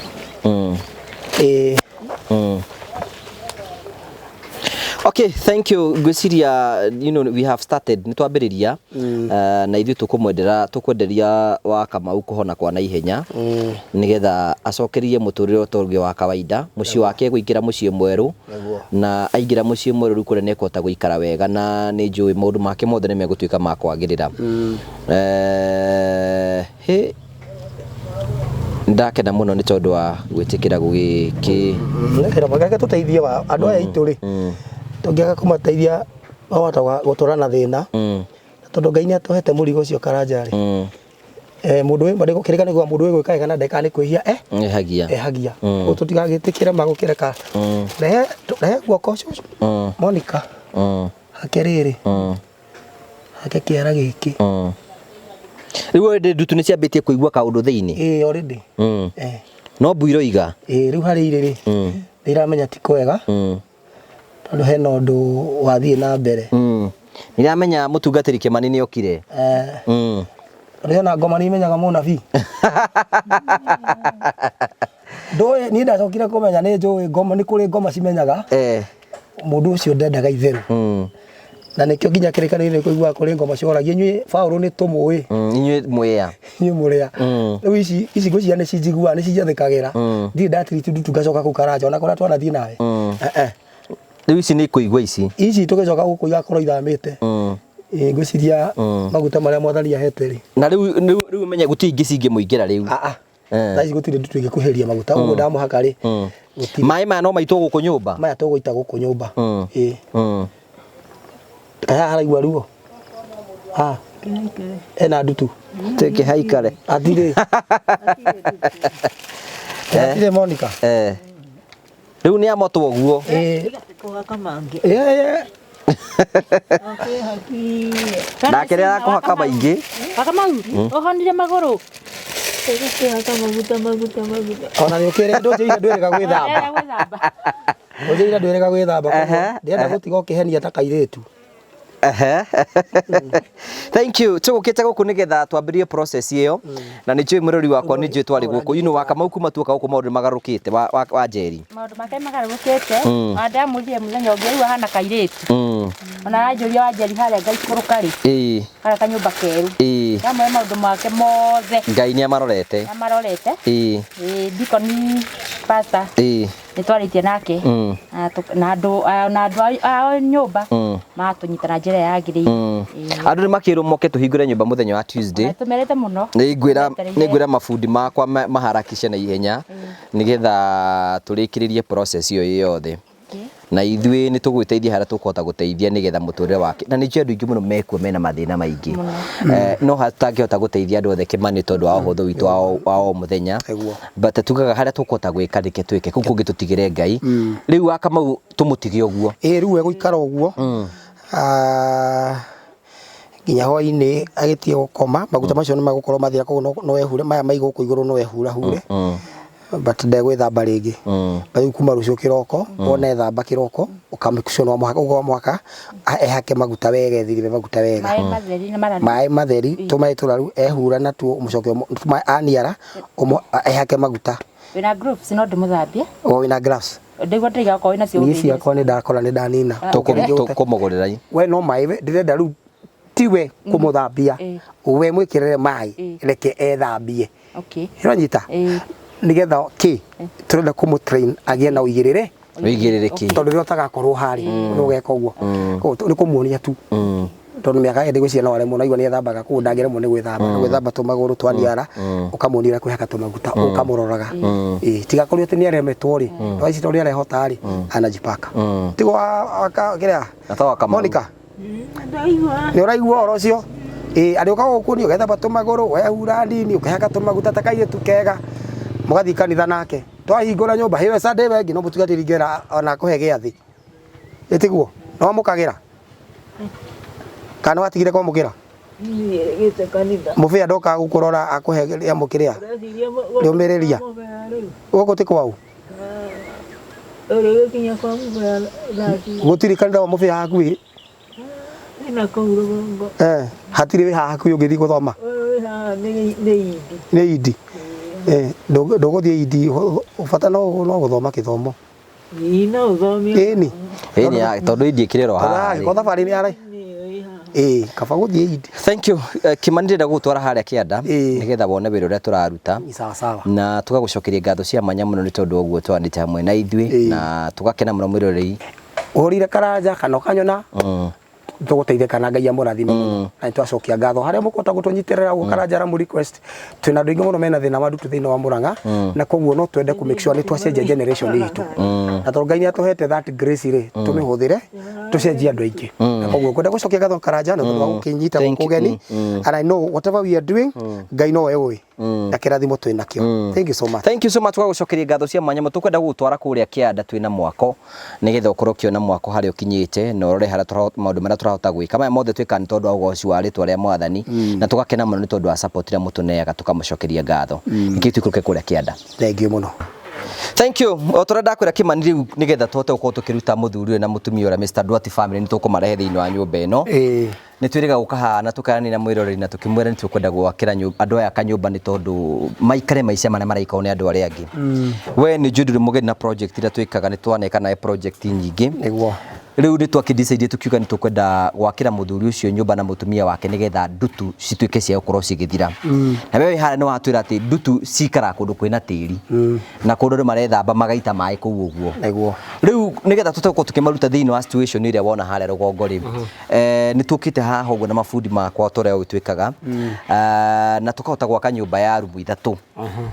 Okay, thank you. Ngwĩciria we have started nĩ twambĩrĩria na ithuĩ tũkũmwendera tũkwenderia wa Kamau kũhona kwa naihenya nĩgetha acokerie mũtũrĩre ũtũrĩre wa kawaida mũciĩ wake gũingĩra mũciĩ mwerũ na aingĩra mũciĩ mwerũ rĩu kũrĩa nĩekũhota gũikara wega na nĩ njũĩ maũndũ make mothe nĩ megũtuĩka ma kwagĩrĩra. He ndakena mũno nĩ tondũ wa gwĩtĩkĩra gũgĩkĩ Nĩkĩra reke tũteithie wa andũ aya aitũ rĩ tũngĩaga kũmateithia mahota gũtũra na thĩna tondũ Ngai nĩ atũhete mũrigo ũcio Karanja rĩ mũndũ wĩ kĩrĩkanĩro gĩa mũndũ wĩ gwĩka wega na ndekaga nĩ kwĩhia ehagia ehagia koguo tũtigagĩtĩkĩre magũkĩreka rehe rehe guoko cũcũ Monica hake rĩrĩ hake kĩara gĩkĩ Rĩu already ndutu nĩ ciambĩtie kũigua kaũndũ thĩinĩ. Ĩĩ already. No mbu iroiga. Ĩĩ rĩu harĩ irĩ rĩ nĩ iramenya ti kwega tondũ hena ũndũ wathiĩ na mbere. Nĩramenya mũtungatĩri Kĩmani nĩ okire. Rĩo na ngoma nĩ imenyaga mũnabii. Ndũĩ niĩ ndacokire kũmenya nĩ njũĩ ngoma nĩ kũrĩ ngoma cimenyaga mũndũ ũcio ndendaga itherũ. Na nĩkĩo nginya kĩrĩkanĩro-inĩ kũiguaga kũrĩ ngoma cioragia inyuĩ Paũlũ nĩ tũmũĩ. Inyuĩ mwĩa. Inyuĩ mũrĩa. Rĩu ici ici ngwĩciria nĩ cinjiguaga nĩ cinjathĩkagĩra. Ndirĩ ndatiriti ndutu ngacoka kũu Karanja ona kũrĩa twanathiĩ nawe. Rĩu ici nĩ ikũigua ici. Ici tũgĩcoka gũkũ igakorwo ithamĩte. Ngwĩciria maguta marĩa mwathani ahete rĩ. Na rĩu rĩu ũmenye gũtirĩ ingĩ cingĩmũingĩra rĩu. Thaa ici gũtirĩ ndutu ĩngĩkuhĩrĩria maguta ũguo ndamũhaka rĩ. Maĩ maya no maitwo gũkũ nyũmba? Maya tũgũita gũkũ nyũmba. Ĩĩ. Kaĩ haraigua ruo? Ha. Ena ndutu. Teke haikare. Atirĩ. Atirĩ Monica. Rĩu nĩ amotwo ũguo. Kũhaka mangĩ. Nake rĩrĩa arakũhaka maingĩ. Wakamau, ũhonire magũrũ. Kũhaka maguta maguta maguta. Ona nĩ ũkĩrĩ ndũnjĩire ndwĩrĩga gwĩthamba. Ndũnjĩire ndwĩrĩga gwĩthamba. Ndĩrenda gũtiga ũkĩhenia ta kairĩtu. Thank you. Tũgũkĩte gũkũ nĩgetha twambĩrĩrie process ĩyo na nĩ njũĩ mũrori wakwa nĩ njũĩ twarĩ gũkũ Wakamau kuma tuoka gũkũ maũndũ nĩmagarũrũkĩte wa Njeri. Maũndũ make magarũrũkĩte ona ndamũrire mũthenya ũngĩ rĩu ahana kairĩtu ona aranjũria wa Njeri harĩa ngaikũrũka rĩ harĩa kanyũmba kerũ ndamwĩra maũndũ make mothe Ngai nĩ amarorete. Amarorete. Deacon pastor nĩ twarĩtie nake na andũ a nyũmba magatũnyita na njĩra yagĩrĩire. Andũ nĩ makĩrwo moke tũhingũre nyũmba mũthenya wa Tuesday. Tũmerete mũno. Nĩ ngwĩra mabundi makwa maharakishe na ihenya nĩgetha tũrĩkĩrĩrie process ĩyo ĩ yothe. Na ithuĩ nĩ tũgwĩteithia harĩa tũkũhota gũteithia nĩgetha mũtũrĩre wake na nĩ njũĩ andũ aingĩ mũno mekuo mena mathĩna maingĩ no hatangĩhota gũteithia andũ othe Kĩmani tondũ wa ũhũthũ witũ wa o mũthenya but tugaga harĩa tũkũhota gwĩka reke twĩke kũu kũngĩ tũtigĩre Ngai. Rĩu Wakamau tũmũtige ũguo. Ĩĩ rĩu egũikara ũguo nginya hwainĩ agĩtige gũkoma maguta macio nĩ magũkorwo mathira koguo no ehure maya mai gũkũ igũrũ no ehurahure but ndegwĩthamba rĩngĩ. Rĩu kuma rũciũ kĩroko wona ethamba kĩroko ũkamake no mũhaka ũguo mũhaka ehake maguta wega ethirĩre maguta wega Maĩ matheri maĩ matheri tũmaĩ tũraru ehura natuo ũmũcoke aniara ehake maguta. Wĩna gloves no ndĩmũthambie. O wĩna gloves? Ndĩguo ndĩiga okorwo wĩnacio. Niĩ ciakwa nĩ ndakora nĩ ndanina. Tũkũmũgũrĩra. We no maĩ ndĩrenda rĩu tiwe kũmũthambia we mwĩkĩrĩre maĩ reke ethambie. Ũranyita? Nĩgetha kĩ tũrenda kũmũ train agĩe na ũigĩrĩre Ũigĩrĩrĩki tondũ rĩrĩa ũtagakorwo harĩ nĩ ũgeka ũguo koguo nĩ kũmuonia tu tondũ mĩaka ĩndĩ gwĩciria no aremwo naigua nĩ ethambaga koguo ndangĩremwo nĩ gwĩthamba nĩ gwĩthamba tũmagũrũ twaniara ũkamuonia ũrĩa kwĩhaka tũmaguta ũkamũroraga tigakorwo atĩ nĩ aremetwo rĩ no ici tondũ nĩ arehota rĩ anajipaka tigo kĩrĩa Monica nĩ ũraigua ũhoro ũcio arĩ ũkaga gũkuonia ũgethamba tũmagũrũ wehura nini ũkehaka tũmaguta ta kairĩtu kega mũgathiĩ kanitha nake twahingũra nyũmba hĩwe Sunday wengi no mũtungatĩri ngera ona kũhe gĩathĩ. Ĩtiguo nĩ wamũkagĩra kana watigire kwamũkĩra? Niĩ gĩte kanitha. Mũbĩa ndokaga gũkũrora akũhe rĩamũkĩrĩa Ũreciria rĩũmĩrĩria mũbea rĩu. Gũkũ ti kwau? Ũrĩgĩkinya kwa mũbea thaa cigana? Gũtirĩ kanitha wa mũbĩa hakuhĩ? Ĩna kũu rũgongo. Eh, hatirĩ wĩ haha hakuhĩ ũngĩthiĩ gũthoma? Ũyũ wĩ haha nĩ indi. Nĩ indi. Eh, ndũgũthiĩ indi, bata no gũthoma gĩthomo. Ii no ũthome. Ĩni. Ĩni tondũ indi ĩkĩrĩ oro haha. Tondũ thabarĩ nĩ arai. Ĩĩ, kaba gũthiĩ indi. Thank you. Kimani, ndĩrenda gũgũtwara harĩa kĩanda nĩgetha wone wĩra ũrĩa tũraruta. Sawa sawa. Na tũgagũcokeria ngatho cia mwanya mũno nĩ tondũ wa ũguo twanĩte hamwe na ithuĩ, na tũgakena mũno mwĩrorei. Ũhũrire Karanja kana ũkanyona, tũgũteithĩka na Ngai amũrathime mũno. Na nĩtwacokia ngatho harĩa mũkũhota gũtũnyitĩrĩra ũguo Karanja aramu request. Twĩna andũ aingĩ mũno mena thĩna wa ndutu thĩinĩ wa Murang'a, na koguo no twende kũ make sure nĩ twacenjia generation itũ, na tondũ Ngai nĩ atũhete that grace rĩ, tũmĩhũthĩre tũcenjie andũ aingĩ. Na koguo ngwenda gũcokia ngatho Karanja nĩ tondũ wa gũkĩnyita gũkũ ũgeni, and I know whatever we are doing, Ngai nowe ũĩ na kĩrathimo twĩ nakĩo. Thank you so much. Thank you so much. Tũgagũcokeria ngatho cia mwanya mũno. Tũkwenda gũgũtwara kũrĩa kĩanda twĩna mwako nĩgetha ũkorwo ũkĩona mwako harĩa ũkinyĩte na ũrore harĩa maũndũ marĩa tũrahota gwĩka. Maya mothe twĩkaga nĩ tondũ wa ũgoci wa rĩtwa rĩa Mwathani, na tũgakena mũno nĩ tondũ wa support ĩrĩa mũtũneaga, tũkamũcokeria ngatho. Nĩkĩo tũikũrũke kũrĩa kĩanda. Thank you mũno. Thank you. O tũrĩa ndakwĩra Kimani, rĩu nĩgetha tũhote gũkorwo tũkĩruta mũthuri ũyũ na mũtumia ũrĩa Mr. Duarte family, nĩ tũkũmarehe thĩinĩ wa nyũmba ĩno. Nĩ twĩrĩga gũka haha na tũkaranĩria na mwĩroreri na tũkĩmwĩra nĩ tũkwenda gwakĩra andũ aya kanyũmba nĩ tondũ maikare maica marĩa maraikarwo nĩ andũ arĩa angĩ. We nĩ njũĩ ndũrĩ mũgeni na project iria twĩkaga, nĩ twaneka nawe project nyingĩ. Nĩguo. Rĩu nĩ twakĩ-decide tukiuga nĩ tũkwenda gwakĩra mũthuri ũcio nyũmba na mũtumia wake nĩgetha ndutu cituĩke cia gũkorwo cigĩthira. Na we wĩ harĩa nĩ watwĩra atĩ ndutu cikaraga kũndũ kwĩna tĩri na kũndũ andũ marethamba magaita maĩ kũu ũguo. Nĩguo. Rĩu nĩgetha tũhote gũkorwo tũkĩmaruta thĩinĩ wa situation ĩrĩa wona harĩa rũgongo rĩ, nĩ tũkĩte haha ũguo na mabundi makwa ta ũrĩa ũĩ twĩkaga, na tũkahota gwaka nyũmba ya rumu ithatũ,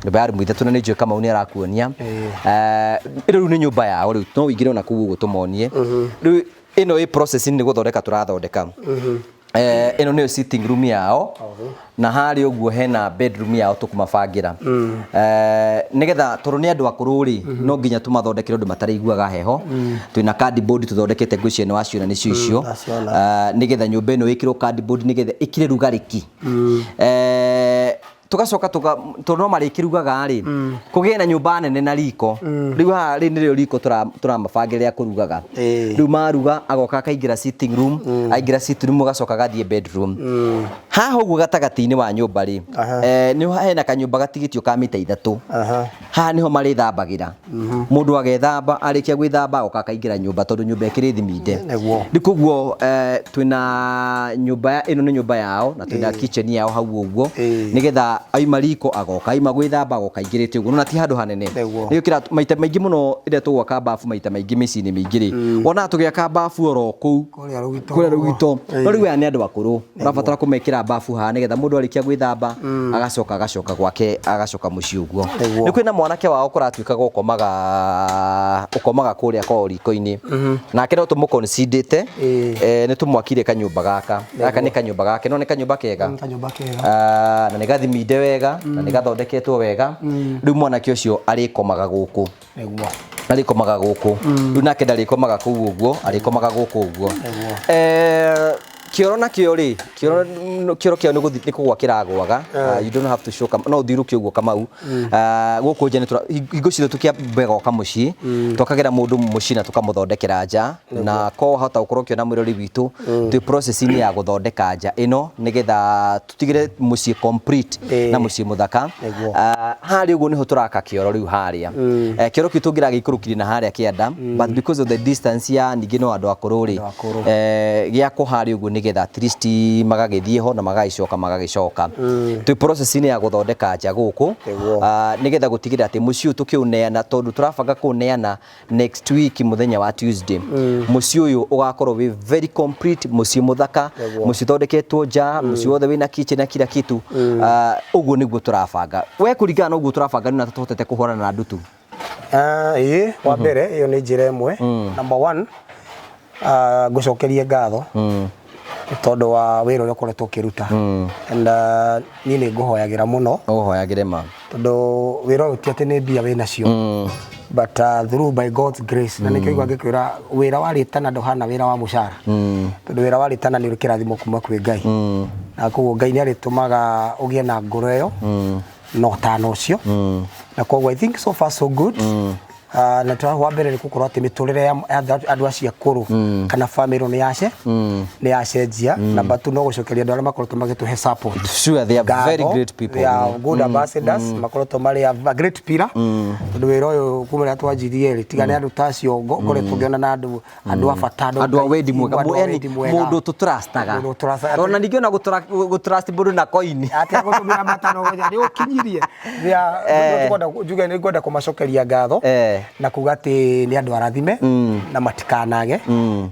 nyũmba ya rumu ithatũ, na nĩ njũĩ Kamau nĩ arakuonia. Rĩu nĩ nyũmba yao, rĩu no ũingĩre ona kũu ũguo tũmonie. Rĩu ĩno ĩ processing, nĩ gũthondeka tũrathondeka. Ĩno nĩyo sitting room yao, na harĩa ũguo hena bedroom yao tũkũmabangĩra, nĩgetha tondũ nĩ andũ akũrũ rĩ, no nginya tũmathondekere ũndũ matarĩiguaga heho. Twĩna cardboard tũthondekete, ngwĩciria nĩ waciona, nĩcio icio. Ndaciona. Nĩgetha nyũmba ĩno ĩkĩrwo cardboard nĩgetha ĩkire rugarĩki. Tugacoka tuga tondũ no marĩkĩrugaga rĩ, kũgĩe na nyũmba nene na riko. Rĩu haha rĩ nĩrĩo riko tũramabangĩra rĩa kũrugaga. Rĩu maruga agoka akaingĩra sitting room, aingĩra sitting room agacoka agathiĩ bedroom. Haha ũguo gatagatĩ-inĩ wa nyũmba rĩ, nĩ hena kanyũmba gatigĩtio ka mita 3. Haha nĩho marĩthambagĩra. Mũndũ agethamba, arĩkia gwĩthamba agoka akaingĩra nyũmba tondũ nyũmba ĩkĩrĩ thiminde. Rĩu koguo twĩna nyũmba ĩno nĩ nyũmba yao, na twĩna kitchen yao hau ũguo, nĩgetha aima riko agoka, aima gwĩthamba agoka aingĩrĩte ũguo. Nĩwona ti handũ hanene. Nĩkĩo kĩra maita maingĩ mũno rĩrĩa tũgwaka bafu, maita maingĩ mĩciĩ-inĩ mĩingĩ rĩ, wonaga tũgĩaka bafu oro kũu Kũrĩa rũgito. Kũrĩa rũgito. No rĩu aya nĩ andũ akũrũ, ũrabatara kũmekĩra bafu haha nĩgetha mũndũ arĩkia gwĩthamba agacoka agacoka gwake, agacoka mũciĩ ũguo. Nĩ kwĩna mwanake wao kũratuĩkaga ũkomaga kũrĩa kwao riko-inĩ, nake no tũmũconsiderĩte. Nĩ tũmwakire kanyũmba gaka. Gaka nĩ kanyũmba gake, no nĩ kanyũmba kega. Kanyũmba kega. Na nĩ gathiminde wega na nĩ gathondeketwo wega. Rĩu mwanake ũcio arĩkomaga gũkũ. Arĩkomaga gũkũ. Rĩu nake ndarĩkomaga kũu ũguo, arĩkomaga gũkũ ũguo. Kĩoro nakĩo rĩ, kĩoro kĩao nĩ kũgwa kĩragwaga. You don't have to show, no ũthiũrũke ũguo Kamau. Gũkũ nja hingo ciothe tũkĩambaga gwaka mũciĩ, twakagĩra mũndũ mũciĩ na tũkamũthondekera nja, na ko wahota gũkorwo ũkĩona mwĩrori witũ twĩ process-inĩ ya gũthondeka nja ĩno nĩgetha tũtigĩre mũciĩ complete na mũciĩ mũthaka. Harĩa ũguo nĩho tũraka kĩoro rĩu harĩa. Kĩoro kĩu tũngĩragĩikũrũkirie na harĩa kĩanda, but because of the distance ya ningĩ no andũ akũrũ rĩ, Andũ akũrũ. Gĩakwo harĩa ũguo nĩgetha at least magagĩthiĩ ho na magagĩcoka magagĩcoka. Twĩ process-inĩ ya gũthondeka nja gũkũ, nĩgetha gũtigĩrĩra atĩ mũciĩ ũyũ tũkĩũneana, tondũ tũrabanga kũũneana next week mũthenya wa Tuesday, mũciĩ ũyũ ũgakorwo wĩ very complete, mũciĩ mũthaka, mũciĩ ũthondeketwo nja, mũciĩ wothe wĩna kitchen na kila kitu. Ũguo nĩguo tũrabanga. We kũringana na ũguo tũrabanga, nĩ tũhotete kũhũrana na ndutu? Ĩĩ, wa mbere ĩyo nĩ njĩra ĩmwe. Number one, ngũcokerie ngatho nĩ tondũ wa wĩra ũrĩa ũkoretwo ũkĩruta, and niĩ nĩ ngũhoyagĩra mũno. Ũhoyagĩre ma. Tondũ wĩra ũyũ ti atĩ nĩ mbia wĩ nacio, But through by God's grace, na nĩkĩo igua ngĩkwĩra wĩra wa rĩtana ndũhana wĩra wa mũcara, tondũ wĩra wa rĩtana nĩ ũrĩ kĩrathimo kuma kwĩ Ngai, na koguo Ngai nĩ arĩtũmaga ũgĩe na ngoro ĩyo na ũtana ũcio, na koguo I think so far so good. Na twa wa mbere nĩ gũkorwo atĩ mĩtũrĩre ya andũ acio akũrũ kana famĩlĩ nĩ yacenjia. Number two, no gũcokeria andũ arĩa makoretwo magĩtũhe support. Sure, they are very Ngatho. great people. They are good ambassadors, makoretwo marĩ a great pillar, tondũ wĩra ũyũ kuma rĩrĩa twanjirie rĩ, tiga nĩ andũ ta acio ngoretwo ngĩona na andũ a bata, andũ a wendi mwega, andũ a yani wendi mwega. Mũndũ tũtrustaga. Mũndũ tũtrustaga. Ona ningĩ ona gũtrust mũndũ na koini. Atĩ gũtũmĩra matano nĩ ũkinyirie. Njuge nĩ ngwenda kũmacokeria ngatho na kuga atĩ nĩ andũ arathime na matikanage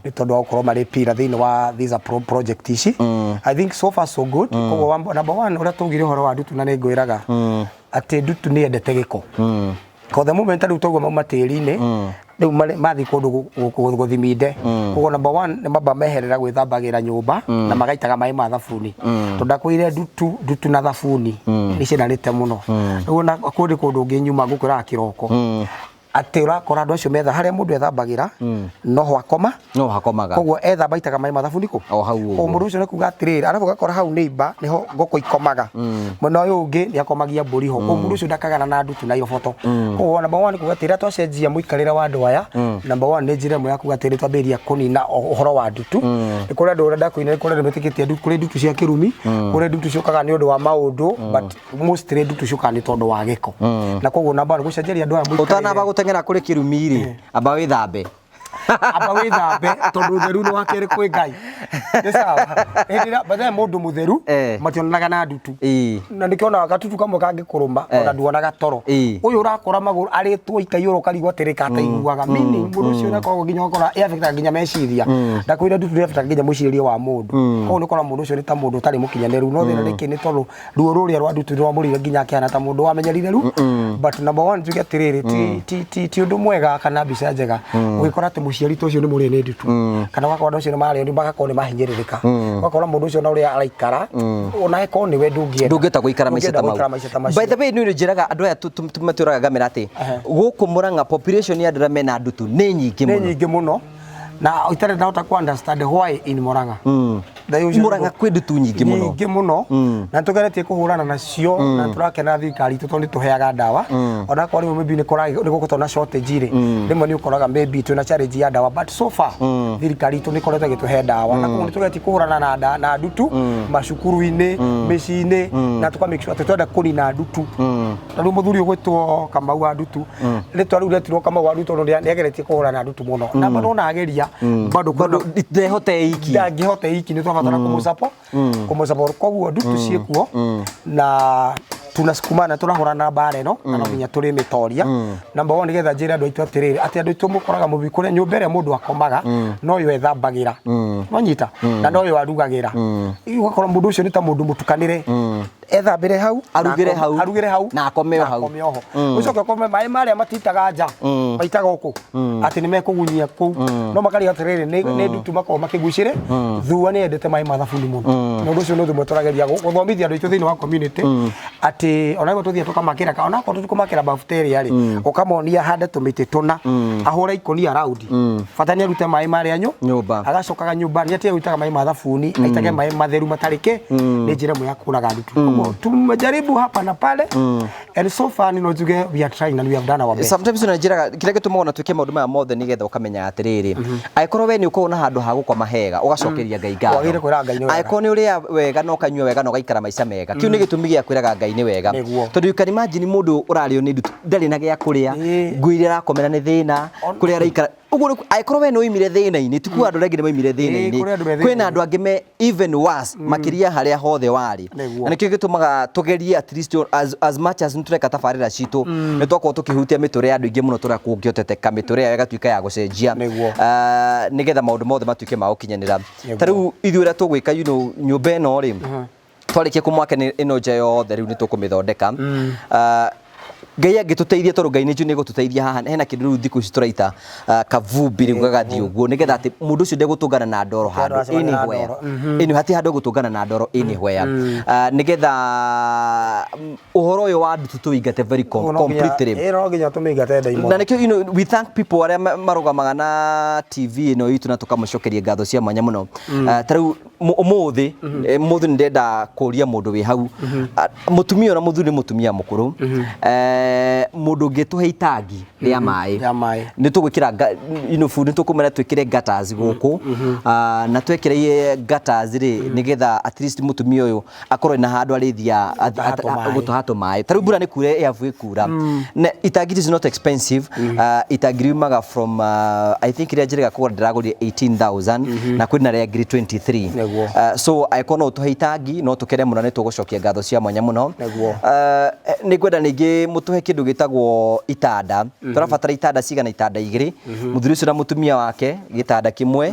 nĩ tondũ wa gũkorwo marĩ pillar thĩinĩ wa these project ici. I think so far so good. Koguo number one, ũrĩa twaugire ũhoro wa ndutu, na nĩ ngwĩraga atĩ ndutu nĩ yendete gĩko. Ko the moment rĩu toguo mauma tĩri-inĩ, rĩu mathiĩ kũndũ gũthiminde. Koguo number one, nĩ mamba meherera gwĩthambagĩra nyũmba na magaitaga maĩ ma thabuni, tondũ ndakwĩire ndutu na thabuni nĩ ciendanĩte mũno. Rĩu ona kũndĩ kũndũ ũngĩ nyuma ngũkwĩraga kĩroko atĩ ũrakora andũ acio metha harĩa mũndũ ethambagĩra noho akoma. No hakomaga. Koguo ethamba aitaga maĩ ma thabuni kũ O hau ũguo. O mũndũ ũcio nĩ kuga atĩrĩrĩ, arabu ũgakora hau neighbor nĩho ngũkũ ikomaga, mwena ũyũ ũngĩ nĩ akomagia mbũri ho, koguo mũndũ ũcio ndakagana na ndutu na iroboto. Koguo number one, kuga atĩrĩ, twacenjia mũikarĩre wa andũ aya, number one nĩ njĩra ĩmwe ya kuga atĩrĩ twambĩrĩria kũnina ũhoro wa ndutu. Nĩ kũrĩ andũ ũrĩa ndakwĩra, nĩ kũrĩ andũ metĩkĩtie kũrĩ ndutu cia kĩrumi, kũrĩ ndutu ciũkaga nĩ ũndũ wa maũndũ, but mostly ndutu ciũkaga nĩ tondũ wa gĩko, na koguo number one gũcenjeria andũ aya mũikarĩre. Ũtanamba gũteng'era kũrĩ kĩrumi rĩ, amba wĩthambe. Amba wĩthambe, tondũ ũtheru nĩ wa kerĩ kwĩ Ngai, nĩ sawa. Hĩndĩ ĩrĩa but then mũndũ mũtheru mationanaga na ndutu. Na nĩkĩonaga gatutu kamwe kangĩkũrũma ona nduonaga toro. Ũyũ ũrakora magũrũ arĩtwo ikaiyũra, ũkarigwo atĩrĩ kataiguaga, meaning mũndũ ũcio nĩakoragwo nginya ũgakora ĩaffectaga nginya meciria. Ndakwĩra ndutu nĩ nginya mwĩcirĩrie wa mũndũ, koguo nĩ ũkora mũndũ ũcio nĩ ta mũndũ ũtarĩ mũkinyanĩru, no thĩna nĩkĩ? Nĩ tondũ ruo rũrĩa rwa ndutu rwamũrire nginya akĩhana ta mũndũ wamenyerire ru. But number one, njuge atĩrĩrĩ, ti ũndũ mwega kana mbica njega ũgĩkora atĩ mũciari ta ũcio nĩ mũrĩe nĩ ndutu, kana ũgakora andũ acio nĩ marĩo nĩ magakorwo nĩ mahinyĩrĩrĩka, ũgakora mũndũ ũcio na ũrĩa araikara, ona ĩkorwo nĩwe ndũngĩenda. Ndũngĩhota gũikara maica ta Ndũngĩenda gũikara mau. Maica ta macio. By the way, nĩ njĩraga andũ aya matũraga ngamĩra atĩ gũkũ Murang'a population ya andũ arĩa mena ndutu nĩ nyingĩ Nĩ mũno. Nyingĩ mũno, na itarĩ ndahota ku understand why in Murang'a. Thaa ũcio Murang'a kwĩ ndutu nyingĩ mũno. Nyingĩ mũno, na nĩtũgeretie kũhũrana nacio, na tũrakena thirikari itũ tondũ nĩtũheaga ndawa, ona akorwo rĩmwe maybe nĩ gũkoretwo na shortage rĩ, rĩmwe nĩ ũkoraga maybe twĩna challenge ya ndawa, but so far thirikari itũ nĩ ĩkoretwo ĩgĩtũhe ndawa, na koguo nĩtũgeretie kũhũrana na ndutu macukuru-inĩ, mĩciĩ-inĩ, na tũka make sure atĩ twenda kũnina ndutu. Ta rĩu mũthuri ũgwĩtwo Kamau wa ndutu, rĩtwa rĩu rĩetirwo Kamau wa ndutu tondũ nĩageretie kũhũrana na ndutu mũno, na bado ona ageria bado Bado ndehote iki. Ndangĩhota iki, nĩ twabatara kũmũsupport. Koguo ndutu ciĩkuo na tunasukumana, tũrahũrana na mbara ĩno, na no nginya tũrĩmĩtoria. Number one, nĩgetha njĩre andũ aitũ atĩrĩrĩ, atĩ andũ aitũ mũkoraga mũbi kũrĩa nyũmba ĩrĩa mũndũ akomaga noyo ethambagĩra, nonyita, na noyo arugagĩra. Ũgakora mũndũ ũcio nĩ ta mũndũ mũtukanĩre, ethambĩre hau, Arugĩre hau. Arugĩre hau. Na akome o na hau. Akome o ho. Ũcoke ũkome maĩ marĩa matitaga nja, maitaga ũkũ atĩ nĩ mekũgunyia kũu, no makariga atĩrĩrĩ nĩ ndutu makoragwo makĩgucĩre thua, nĩ yendete maĩ ma thabuni mũno. Na ũndũ ũcio nĩ ũndũ ũmwe tũrageria gũthomithia andũ aitũ thĩinĩ wa community, atĩ ona rĩmwe tũthiĩ tũkamakĩra, ona okorwo tũtikũmakĩra bafu ta ĩrĩa rĩ, ũkamonia hande tũmĩtĩ tũna, ahũre ikũnia raundi, bata nĩ arute maĩ marĩa Nyũmba. Agacokaga nyũmba nĩ atige gũitaga maĩ ma thabuni, aitage maĩ matheru matarĩ kĩ, nĩ njĩra ĩmwe ya kũraga ndutu. Koguo tumejaribu hapa na pale, and so far no njuge we are trying and we have done our best. Sometimes unanjĩraga kĩrĩa gĩtũmaga ona twĩke maũndũ maya mothe nĩgetha ũkamenya atĩrĩrĩ, angĩkorwo we nĩ ũkoragwo na handũ ha gũkoma hega, ũgacokeria Ngai ngatho. Wagĩrĩire kwĩraga Ngai nĩ wega. Angĩkorwo nĩ ũrĩa wega na ũkanyua wega na ũgaikara maica mega, kĩu nĩ gĩtũmi gĩa kwĩraga Ngai nĩ wega. Tondũ you can imagine mũndũ ũrarĩo nĩ ndutu ndarĩ na gĩa kũrĩa, nguo iria arakomera nĩ thĩna, kũrĩa araikara ũguo angĩkorwo we nĩ woimire thĩna-inĩ, ti kuga andũ arĩa angĩ nĩ maimire thĩna-inĩ. Kũrĩ andũ me Kwĩna thĩna-inĩ. Andũ angĩ me even worse makĩria harĩa hothe warĩ. Na nĩkĩo gĩtũmaga tũgerie at least as much as nĩtũreka tabarĩra citũ, nĩ twakorwo tũkĩhutia mĩtũrĩre ya andũ aingĩ mũno tũrĩa kũngĩhoteteka mĩtũrĩre yao ĩgatuĩka ya gũcenjia. Ah, nĩgetha maũndũ mothe matuĩke ma gũkinyanĩra. Ta rĩu ithuĩ ũrĩa tũgwĩka, nyũmba ĩno rĩ, twarĩkia kũmwaka ĩno nja yothe, rĩu nĩ tũkũmĩthondeka. Ah, Ngai angĩtũteithia tondũ Ngai nĩ njũĩ nĩ egũtũteithia haha hena kĩndũ rĩu thikũ ici tũraita kavumbi rĩu gagathiĩ ũguo nĩgetha atĩ mũndũ ũcio ndegũtũngana na ndoro Handũ handũ aracemania na anywhere ndoro. anyway hatirĩ handũ egũtũngana na ndoro anywhere nĩgetha ũhoro ũyũ wa ndutu tũingate very completely. Ĩĩ no nginya tũmĩingate ndaimono. Na nĩkĩo we thank people arĩa marũgamaga na TV ĩno itũ na tũkamũcokeria ngatho cia mwanya mũno. Ta rĩu ũmũthĩ ũmũthĩ nĩ ndĩrenda kũria mũndũ wĩ hau. Mũtumia ũrĩa mũthuri nĩ mũtumia mũkũrũ. Mũndũ ũngĩtũhe itangi rĩa maĩ. Rĩa maĩ. Nĩ tũgwĩkĩra bundi nĩ tũkũmera twĩkĩre gutters gũkũ. Na twekĩra gutters rĩ nĩgetha at least mũtumia ũyũ akorwo na handũ arĩthiaga Gũtaha tũmaĩ. gũtaha tũmaĩ. Ta rĩu mbura nĩ kura ĩ hakuhĩ kura. Na itangi is not expensive. Itangi riumaga from I think rĩrĩa njĩrĩga kũgũra ndĩragũrire 18,000 na kwĩna rĩa ngiri 23. Nĩguo. So angĩkorwo no ũtũhe itangi no tũkene mũno nĩ tũgũcokia ngatho cia mwanya mũno. Nĩguo. Nĩ ngwenda ningĩ mũtũhe kĩndũ gĩtagwo itanda. Tũrabatara itanda cigana itanda igĩrĩ. Mũthuri ũcio na mũtumia wake gĩtanda kĩmwe.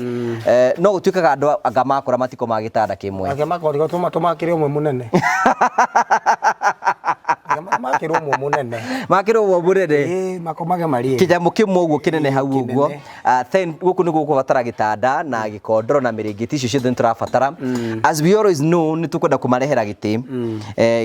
No gũtuĩkaga andũ anga makũra matikomaga gĩtanda kĩmwe. Ake makorwo tũmakĩre ũmwe mũnene. Makĩrwo ũmwe mũnene. Makĩrwo ũmwe mũnene. Ĩĩ makomage marĩ erĩ. Kĩnyamũ kĩmwe ũguo kĩnene hau Kĩnene. ũguo. Then gũkũ nĩ gũkũbatara gĩtanda na gĩkondoro na mĩrĩngĩti icio ciothe nĩ tũrabatara. As we always know nĩ tũkwenda kũmarehera gĩtĩ.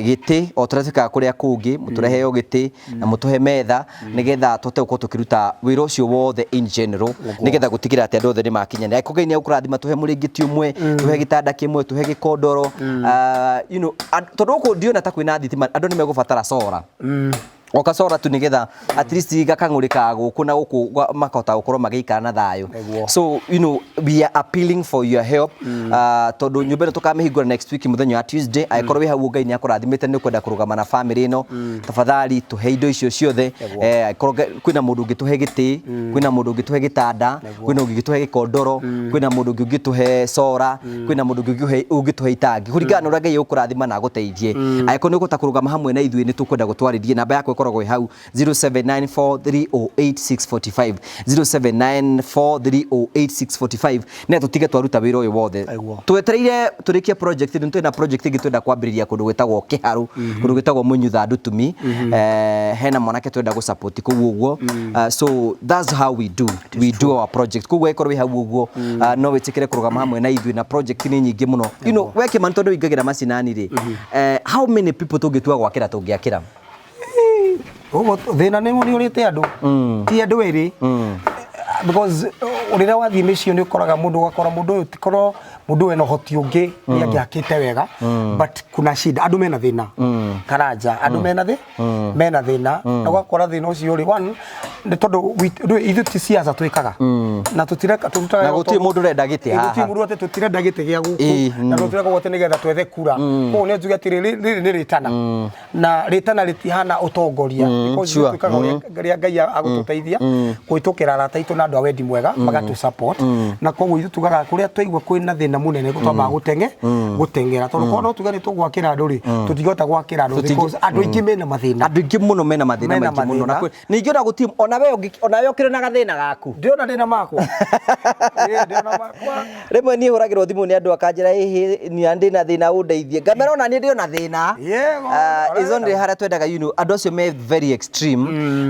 Gĩtĩ o tũrĩa twĩkaga kũrĩa kũngĩ mũtũreheo gĩtĩ na mũtũhe metha nĩgetha tũhote gũkorwo tũkĩruta wĩra ũcio wothe in general nĩgetha gũtigĩrĩra atĩ andũ othe nĩ makinyanĩra. Angĩkorwo Ngai nĩ egũkũrathima tũhe mũrĩngĩti ũmwe, tũhe gĩtanda kĩmwe, tũhe gĩkondoro. Tondũ gũkũ ndiona ta kwĩna thitima andũ nĩ megũbatara solar. O kacora tu nĩgetha at least gakang'ũrĩkaga gũkũ na gũkũ makahota gũkorwo magĩikara na thayũ. Nĩguo. So we are appealing for your help. Tondũ nyũmba ĩno tũkamĩhingũra next week mũthenya wa Tuesday. Angĩkorwo wĩ hau Ngai nĩ akũrathimĩte nĩ ũkwenda kũrũgama na family ĩno, tafadhali tũhe indo icio ciothe. Nĩguo. Angĩkorwo kwĩna mũndũ ũngĩtũhe gĩtĩ, kwĩna mũndũ ũngĩtũhe gĩtanda, kwĩna ũngĩ ũngĩtũhe gĩkondoro, kwĩna mũndũ ũngĩ ũngĩtũhe cora, kwĩna mũndũ ũngĩ ũngĩtũhe itangi. Kũringana na ũrĩa Ngai egũkũrathima na agũteithie. Angĩkorwo nĩ ũkũhota kũrũgama hamwe na ithuĩ nĩ tũkwenda gũtwarithie. Namba yakwa ĩkoragwo ĩ hau 0794308645, 0794308645 nĩ tũtige twaruta wĩra ũyũ wothe. Aigua. Twetereire tũrĩkie project ĩno, twĩna project ĩngĩ twenda kwambĩrĩria kũndũ gwĩtagwo Kĩharũ, kũndũ gwĩtagwo Mũnyutha Ndutumi. Hena mwanake twenda gũ support kũu ũguo. So that's how we do. We do our project. Koguo angĩkorwo wĩ hau ũguo, no wĩtĩkĩre kũrũgama hamwe na ithuĩ na project nĩ nyingĩ mũno. We Kĩmani tondũ ũingagĩra macinani rĩ, how many people tũngĩtua gwakĩra tũngĩakĩra? Ũguo thĩna nĩ ũrĩte andũ. Ti andũ erĩ. Because rĩrĩa wathiĩ mĩciĩ nĩ ũkoraga mũndũ ũgakora mũndũ ũyũ ti korwo mũndũ ũyũ ena ũhoti ũngĩ nĩ angĩakĩte wega but kuna shida andũ mena thĩna Karanja andũ mena thĩ mena thĩna na ũgakora thĩna ũcio rĩ one nĩ tondũ ithuĩ ti siasa twĩkaga na tũtireka tũrutaga Na gũtirĩ mũndũ ũrenda gĩtĩ Ĩ, haha. gũtirĩ mũndũ atĩ tũtirenda gĩtĩ gĩa gũkũ na tũtireka ũguo atĩ nĩgetha twethe kura koguo nĩ njuge atĩrĩ rĩrĩ nĩ rĩtana na rĩtana rĩtihana ũtongoria because ithuĩ twĩkaga ũrĩa ũrĩa Ngai agũtũteithia kũhĩtũkĩra arata aitũ na andũ a wendi mwega magatũ support na koguo ithuĩ tugaga kũrĩa twaigua kwĩna thĩna mũnene twambaga gũteng'era tondũ korwo no tuge nĩ tũgwakĩra andũ rĩ tũtingĩhota gwakĩra andũ because andũ aingĩ mena mathĩna. Andũ aingĩ mũno mena mathĩna Mena maingĩ mũno. Na mathĩna. ningĩ ona gũtirĩ ona we ona we ũkĩrĩ na gathĩna gaku. Ndĩrona ndĩna makwa. Ĩĩ, ndĩrona makwa. Rĩmwe niĩ hũragĩrwo thimũ nĩ andũ akanjĩra ĩhĩ niĩ ndĩna thĩna ũndeithie. Ngamera ona niĩ ndĩ ona thĩna. Is only harĩa twendaga andũ acio me very extreme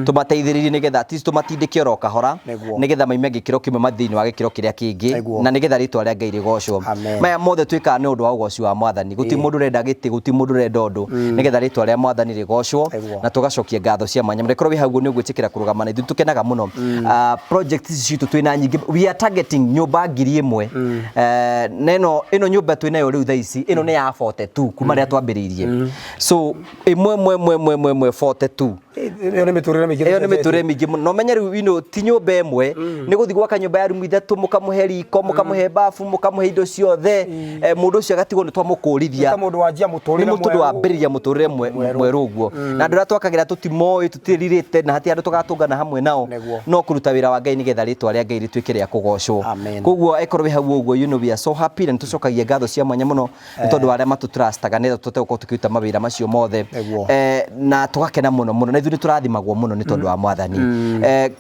tũmateithĩrĩrie nĩgetha at least tũmatindĩke oro kahora Nĩguo. nĩgetha maime gĩkĩro kĩmwe mathiĩ thĩinĩ wa gĩkĩro kĩrĩa kĩngĩ Nĩguo. na nĩgetha rĩtwa rĩa Ngai rĩgocwo. Amen. Maya mothe twĩkaga nĩ ũndũ wa ũgoci wa Mwathani. Gũtirĩ mũndũ ũrenda gĩtĩ, gũtirĩ mũndũ ũrenda ũndũ. Nĩgetha rĩtwa rĩa Mwathani rĩgocwo Nĩguo. na tũgacokia ngatho cia mwanya. Mũrĩkorwo wĩ hau ũguo nĩ ũgwĩtĩkĩra kũrũgama na ithuĩ tũkenaga mũno. Project ici citũ twĩna nyingĩ. We are targeting nyũmba 1000. Na ĩno nyũmba twĩnayo rĩu thaa ici, ĩno nĩ ya 42 kuma rĩrĩa twambĩrĩirie. So ĩmwe ĩmwe ĩmwe ĩmwe ĩmwe ĩmwe 42. Ĩyo nĩ mĩtũrĩre mĩingĩ. Ĩyo nĩ mĩtũrĩre mĩingĩ mũno. Na ũmenye rĩu ti nyũmba ĩmwe, nĩ gũthiĩ gwaka nyũmba ya rumu ithatũ, mũkamũhe riko, mũkamũhe bafu, mũkamũhe indo ciothe. Mũndũ ũcio agatigwo nĩ twamũkũrithia. Nĩ ta mũndũ wanjia mũtũrĩre Nĩ mũndũ mwerũ. wambĩrĩria mũtũrĩre mwerũ ũguo. Na andũ arĩa twakagĩra tũtimoĩ, tũtirĩ na hatirĩ andũ tũgatũngana hamwe nao. Nĩguo. No kũruta wĩra wa Ngai nĩgetha rĩtwa rĩa Ngai rĩtuĩke rĩa kũgocwo. Amen. Koguo angĩkorwo wĩ hau ũguo, we are so happy na nĩtũcokagia ngatho cia mwanya mũno nĩ tondũ wa arĩa matũtrustaga nĩgetha tũhote gũkorwo tũkĩruta mawĩra macio mothe. Nĩguo. Na tũgakena mũno mũno. Na Ona ithuĩ nĩ tũrathimagwo mũno nĩ tondũ wa Mwathani.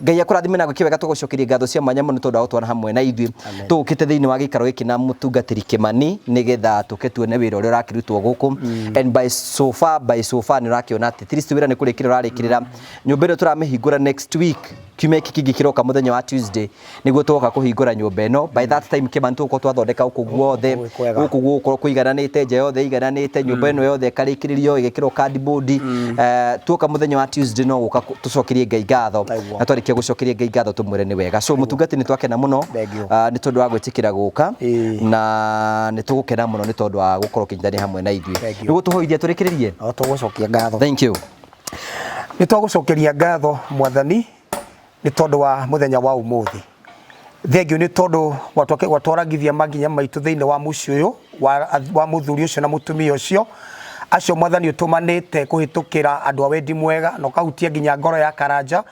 Ngai akũrathime na gwĩke wega. Tũgũcokeria ngatho cia mwanya mũno nĩ tondũ wa gũtwana hamwe na ithuĩ. Tũgũkĩte thĩinĩ wa gĩikaro gĩkĩ na mũtungatĩri Kĩmani nĩgetha tũke tuone wĩra ũrĩa ũrakĩrutwo gũkũ. And by so far nĩ ũrakĩona atĩ at least wĩra nĩ kũrĩkĩrĩra ũrarĩkĩrĩra. Nyũmba ĩno tũramĩhingũra next week, kiumia gĩkĩ kĩngĩ kĩroka, mũthenya wa Tuesday nĩguo tũgoka kũhingũra nyũmba ĩno. By that time, Kĩmani, tũgũkorwo twathondeka gũkũ guothe. Gwĩ kwega. Gũkũ gũgũkorwo kũigananĩte, nja yothe ĩigananĩte, nyũmba ĩno yothe ĩkarĩkĩrĩrio ĩgekĩrwo cardboard. Tuoka mũthenya wa Tuesday no gũka tũcokerie Ngai ngatho. Na twarĩkia gũcokeria Ngai ngatho, tũmwĩre nĩ wega. So mũtungati, nĩ twakena mũno Thank you. Nĩ tondũ wa gwĩtĩkĩra gũka na nĩ tũgũkena mũno nĩ tondũ wa gũkorwo ũkĩnyitanĩra hamwe na ithuĩ. Thank you. Nĩguo tũhoithia tũrĩkĩrĩrie. No tũgũcokia ngatho. Thank you. Nĩ twagũcokeria ngatho, Mwathani, nĩ tondũ wa mũthenya wa ũmũthĩ. Thengiũ nĩ tondũ watwaragithia makinya maitũ thĩinĩ wa mũciĩ ũyũ wa mũthuri ũcio na mũtumia ũcio acio, Mwathani, ũtũmanĩte kũhĩtũkĩra andũ a wendi mwega na ũkahutia nginya ngoro ya Karanja.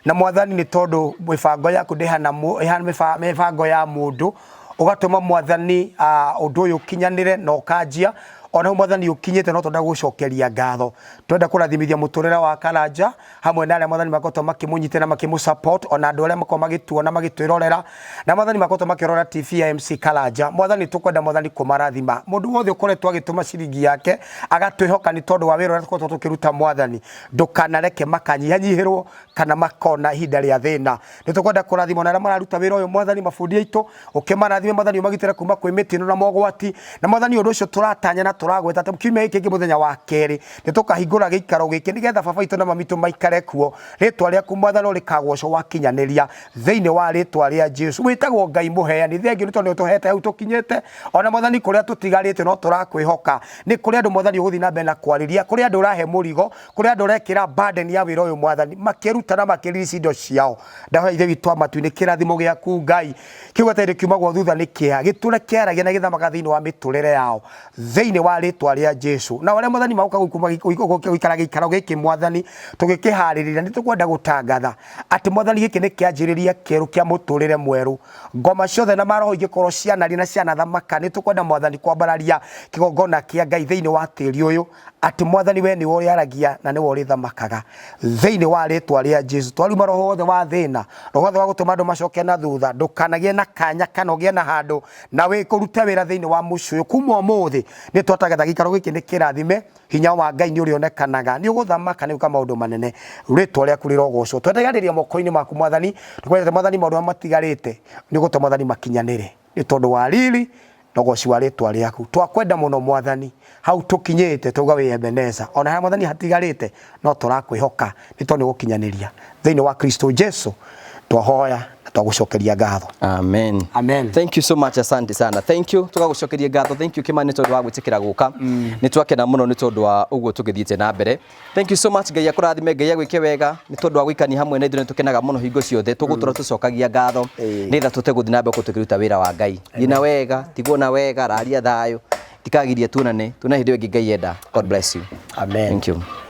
Na Mwathani, nĩ tondũ mĩbango yaku ndĩhana ĩhana mĩbango ya mũndũ, ũgatũma, Mwathani, ũndũ ũyũ ũkinyanĩre na ũkanjia ona hau, Mwathani, ũkinyĩte. No twenda gũcokeria ngatho, twenda kũrathimithia mũtũrĩre wa Karanja hamwe na arĩa, Mwathani, makoretwo makĩmũnyitĩra, makĩmũ support, ona andũ arĩa makoragwo magĩtuona, magĩtwĩrorera, na Mwathani, makoretwo makĩrora TV ya MC Karanja. Mwathani, tũkwenda, Mwathani, kũmarathima. Mũndũ wothe ũkoretwo agĩtũma ciringi yake agatwĩhoka nĩ tondũ wa wĩra ũrĩa tũkoretwo tũkĩruta, Mwathani, ndũkanareke makanyihanyihĩrwo kana makona ihinda rĩa thĩna. Nĩ tũkwenda kũrathimwo na arĩa mararuta wĩra ũyũ, Mwathani, mabundi aitũ, ũkĩmarathime, Mwathani, ũmagitĩre kuma kwĩ mĩtino na mogwati. Na Mwathani, ũndũ ũcio tũratanya na tũragweta atĩ kiumia gĩkĩ kĩngĩ, mũthenya wa kerĩ, nĩ tũkahingũra gĩikaro gĩkĩ nĩgetha baba witũ na mami witũ maikare kuo. Rĩtwa rĩaku, Mwathani, rĩkagocwo wakinyanĩria thĩinĩ wa rĩtwa rĩa Jesu. Wĩtagwo Ngai mũheani. Thengiũ nĩ tondũ nĩ ũtũhete hau tũkinyĩte, ona Mwathani, kũrĩa tũtigarĩte no tũrakwĩhoka. Nĩ kũrĩ andũ, Mwathani, ũgũthiĩ na mbere na kwarĩria, kũrĩ andũ ũrahe mũrigo, kũrĩ andũ ũrekĩra burden ya wĩra ũyũ, Mwathani, makĩruta na makĩririci indo ciao. Ndahoya, Ithe witũ wa matu-inĩ, kĩrathimo gĩaku, Ngai, kiugo atĩ kiumagwo thutha nĩ kĩeha, gĩtũre kĩaragia na gĩthamaga thĩinĩ wa mĩtũrĩre yao thĩinĩ wa rĩtwa rĩa Jesu. Na arĩa, Mwathani, magoka gũikara gĩikaro gĩkĩ, Mwathani, tũgĩkĩharĩrĩria, nĩ tũkwenda gũtangatha atĩ, Mwathani, gĩkĩ nĩ kĩanjĩrĩria kĩerũ kĩa mũtũrĩre mwerũ. Ngoma ciothe na maroho ingĩkorwo cianaria na cianathamaka, nĩ tũkwenda, Mwathani, kwambararia kĩgongona kĩa Ngai thĩinĩ wa tĩri ũyũ, atĩ, Mwathani, we nĩwe ũrĩaragia na nĩwe ũrĩthamakaga thĩinĩ wa rĩtwa rĩa Jesu. Twaruma roho wothe wa thĩna, roho wothe wa gũtũma andũ macoke na thutha, ndũkanagĩe na kanya kana ũgĩe na handũ na wĩ kũrute wĩra thĩinĩ wa mũciĩ ũyũ. Kuma ũmũthĩ nĩ twatagatha gĩikaro gĩkĩ nĩ kĩrathime. Hinya wa Ngai nĩ ũrĩonekanaga, nĩ ũgũthamaka, nĩ gwĩka maũndũ manene. Rĩtwa rĩaku rĩrogocwo. Tweteganĩria moko-inĩ maku, Mwathani. Tũkwendete, Mwathani. Maũndũ marĩa matigarĩte nĩ ũgũtũma, Mwathani, makinyanĩre nĩ tondũ wa riri na ũgoci wa rĩtwa rĩaku. Twakwenda mũno, Mwathani. Hau tũkinyĩte tauga wĩ Ebeneza, ona harĩa, Mwathani, hatigarĩte no tũrakwĩhoka nĩ tondũ nĩ ũgũkinyanĩria. Thĩinĩ wa Kristo Jesu twahoya na twagũcokeria ngatho. Amen. Amen. Thank you so much, asante sana. Thank you. Tũgagũcokeria ngatho. Thank you, Kimani, tondũ wa gwĩtĩkĩra gũka. Nĩ twakena mũno nĩ tondũ wa ũguo tũgĩthiĩte na mbere. Thank you so much. Ngai akũrathime, Ngai agwĩke wega nĩ tondũ wa gũikania hamwe na ithuĩ. Nĩ tũkenaga mũno hingo ciothe. Tũgũtũra tũcokagia ngatho nĩgetha tũte gũthiĩ na mbere gũkorwo tũkĩruta wĩra wa Ngai. Thiĩ na wega, tigwo na wega, raria thayũ. Tikagiria tuonane, tuonane hĩndĩ ĩyo ĩngĩ Ngai enda. God bless you. Amen. Thank you.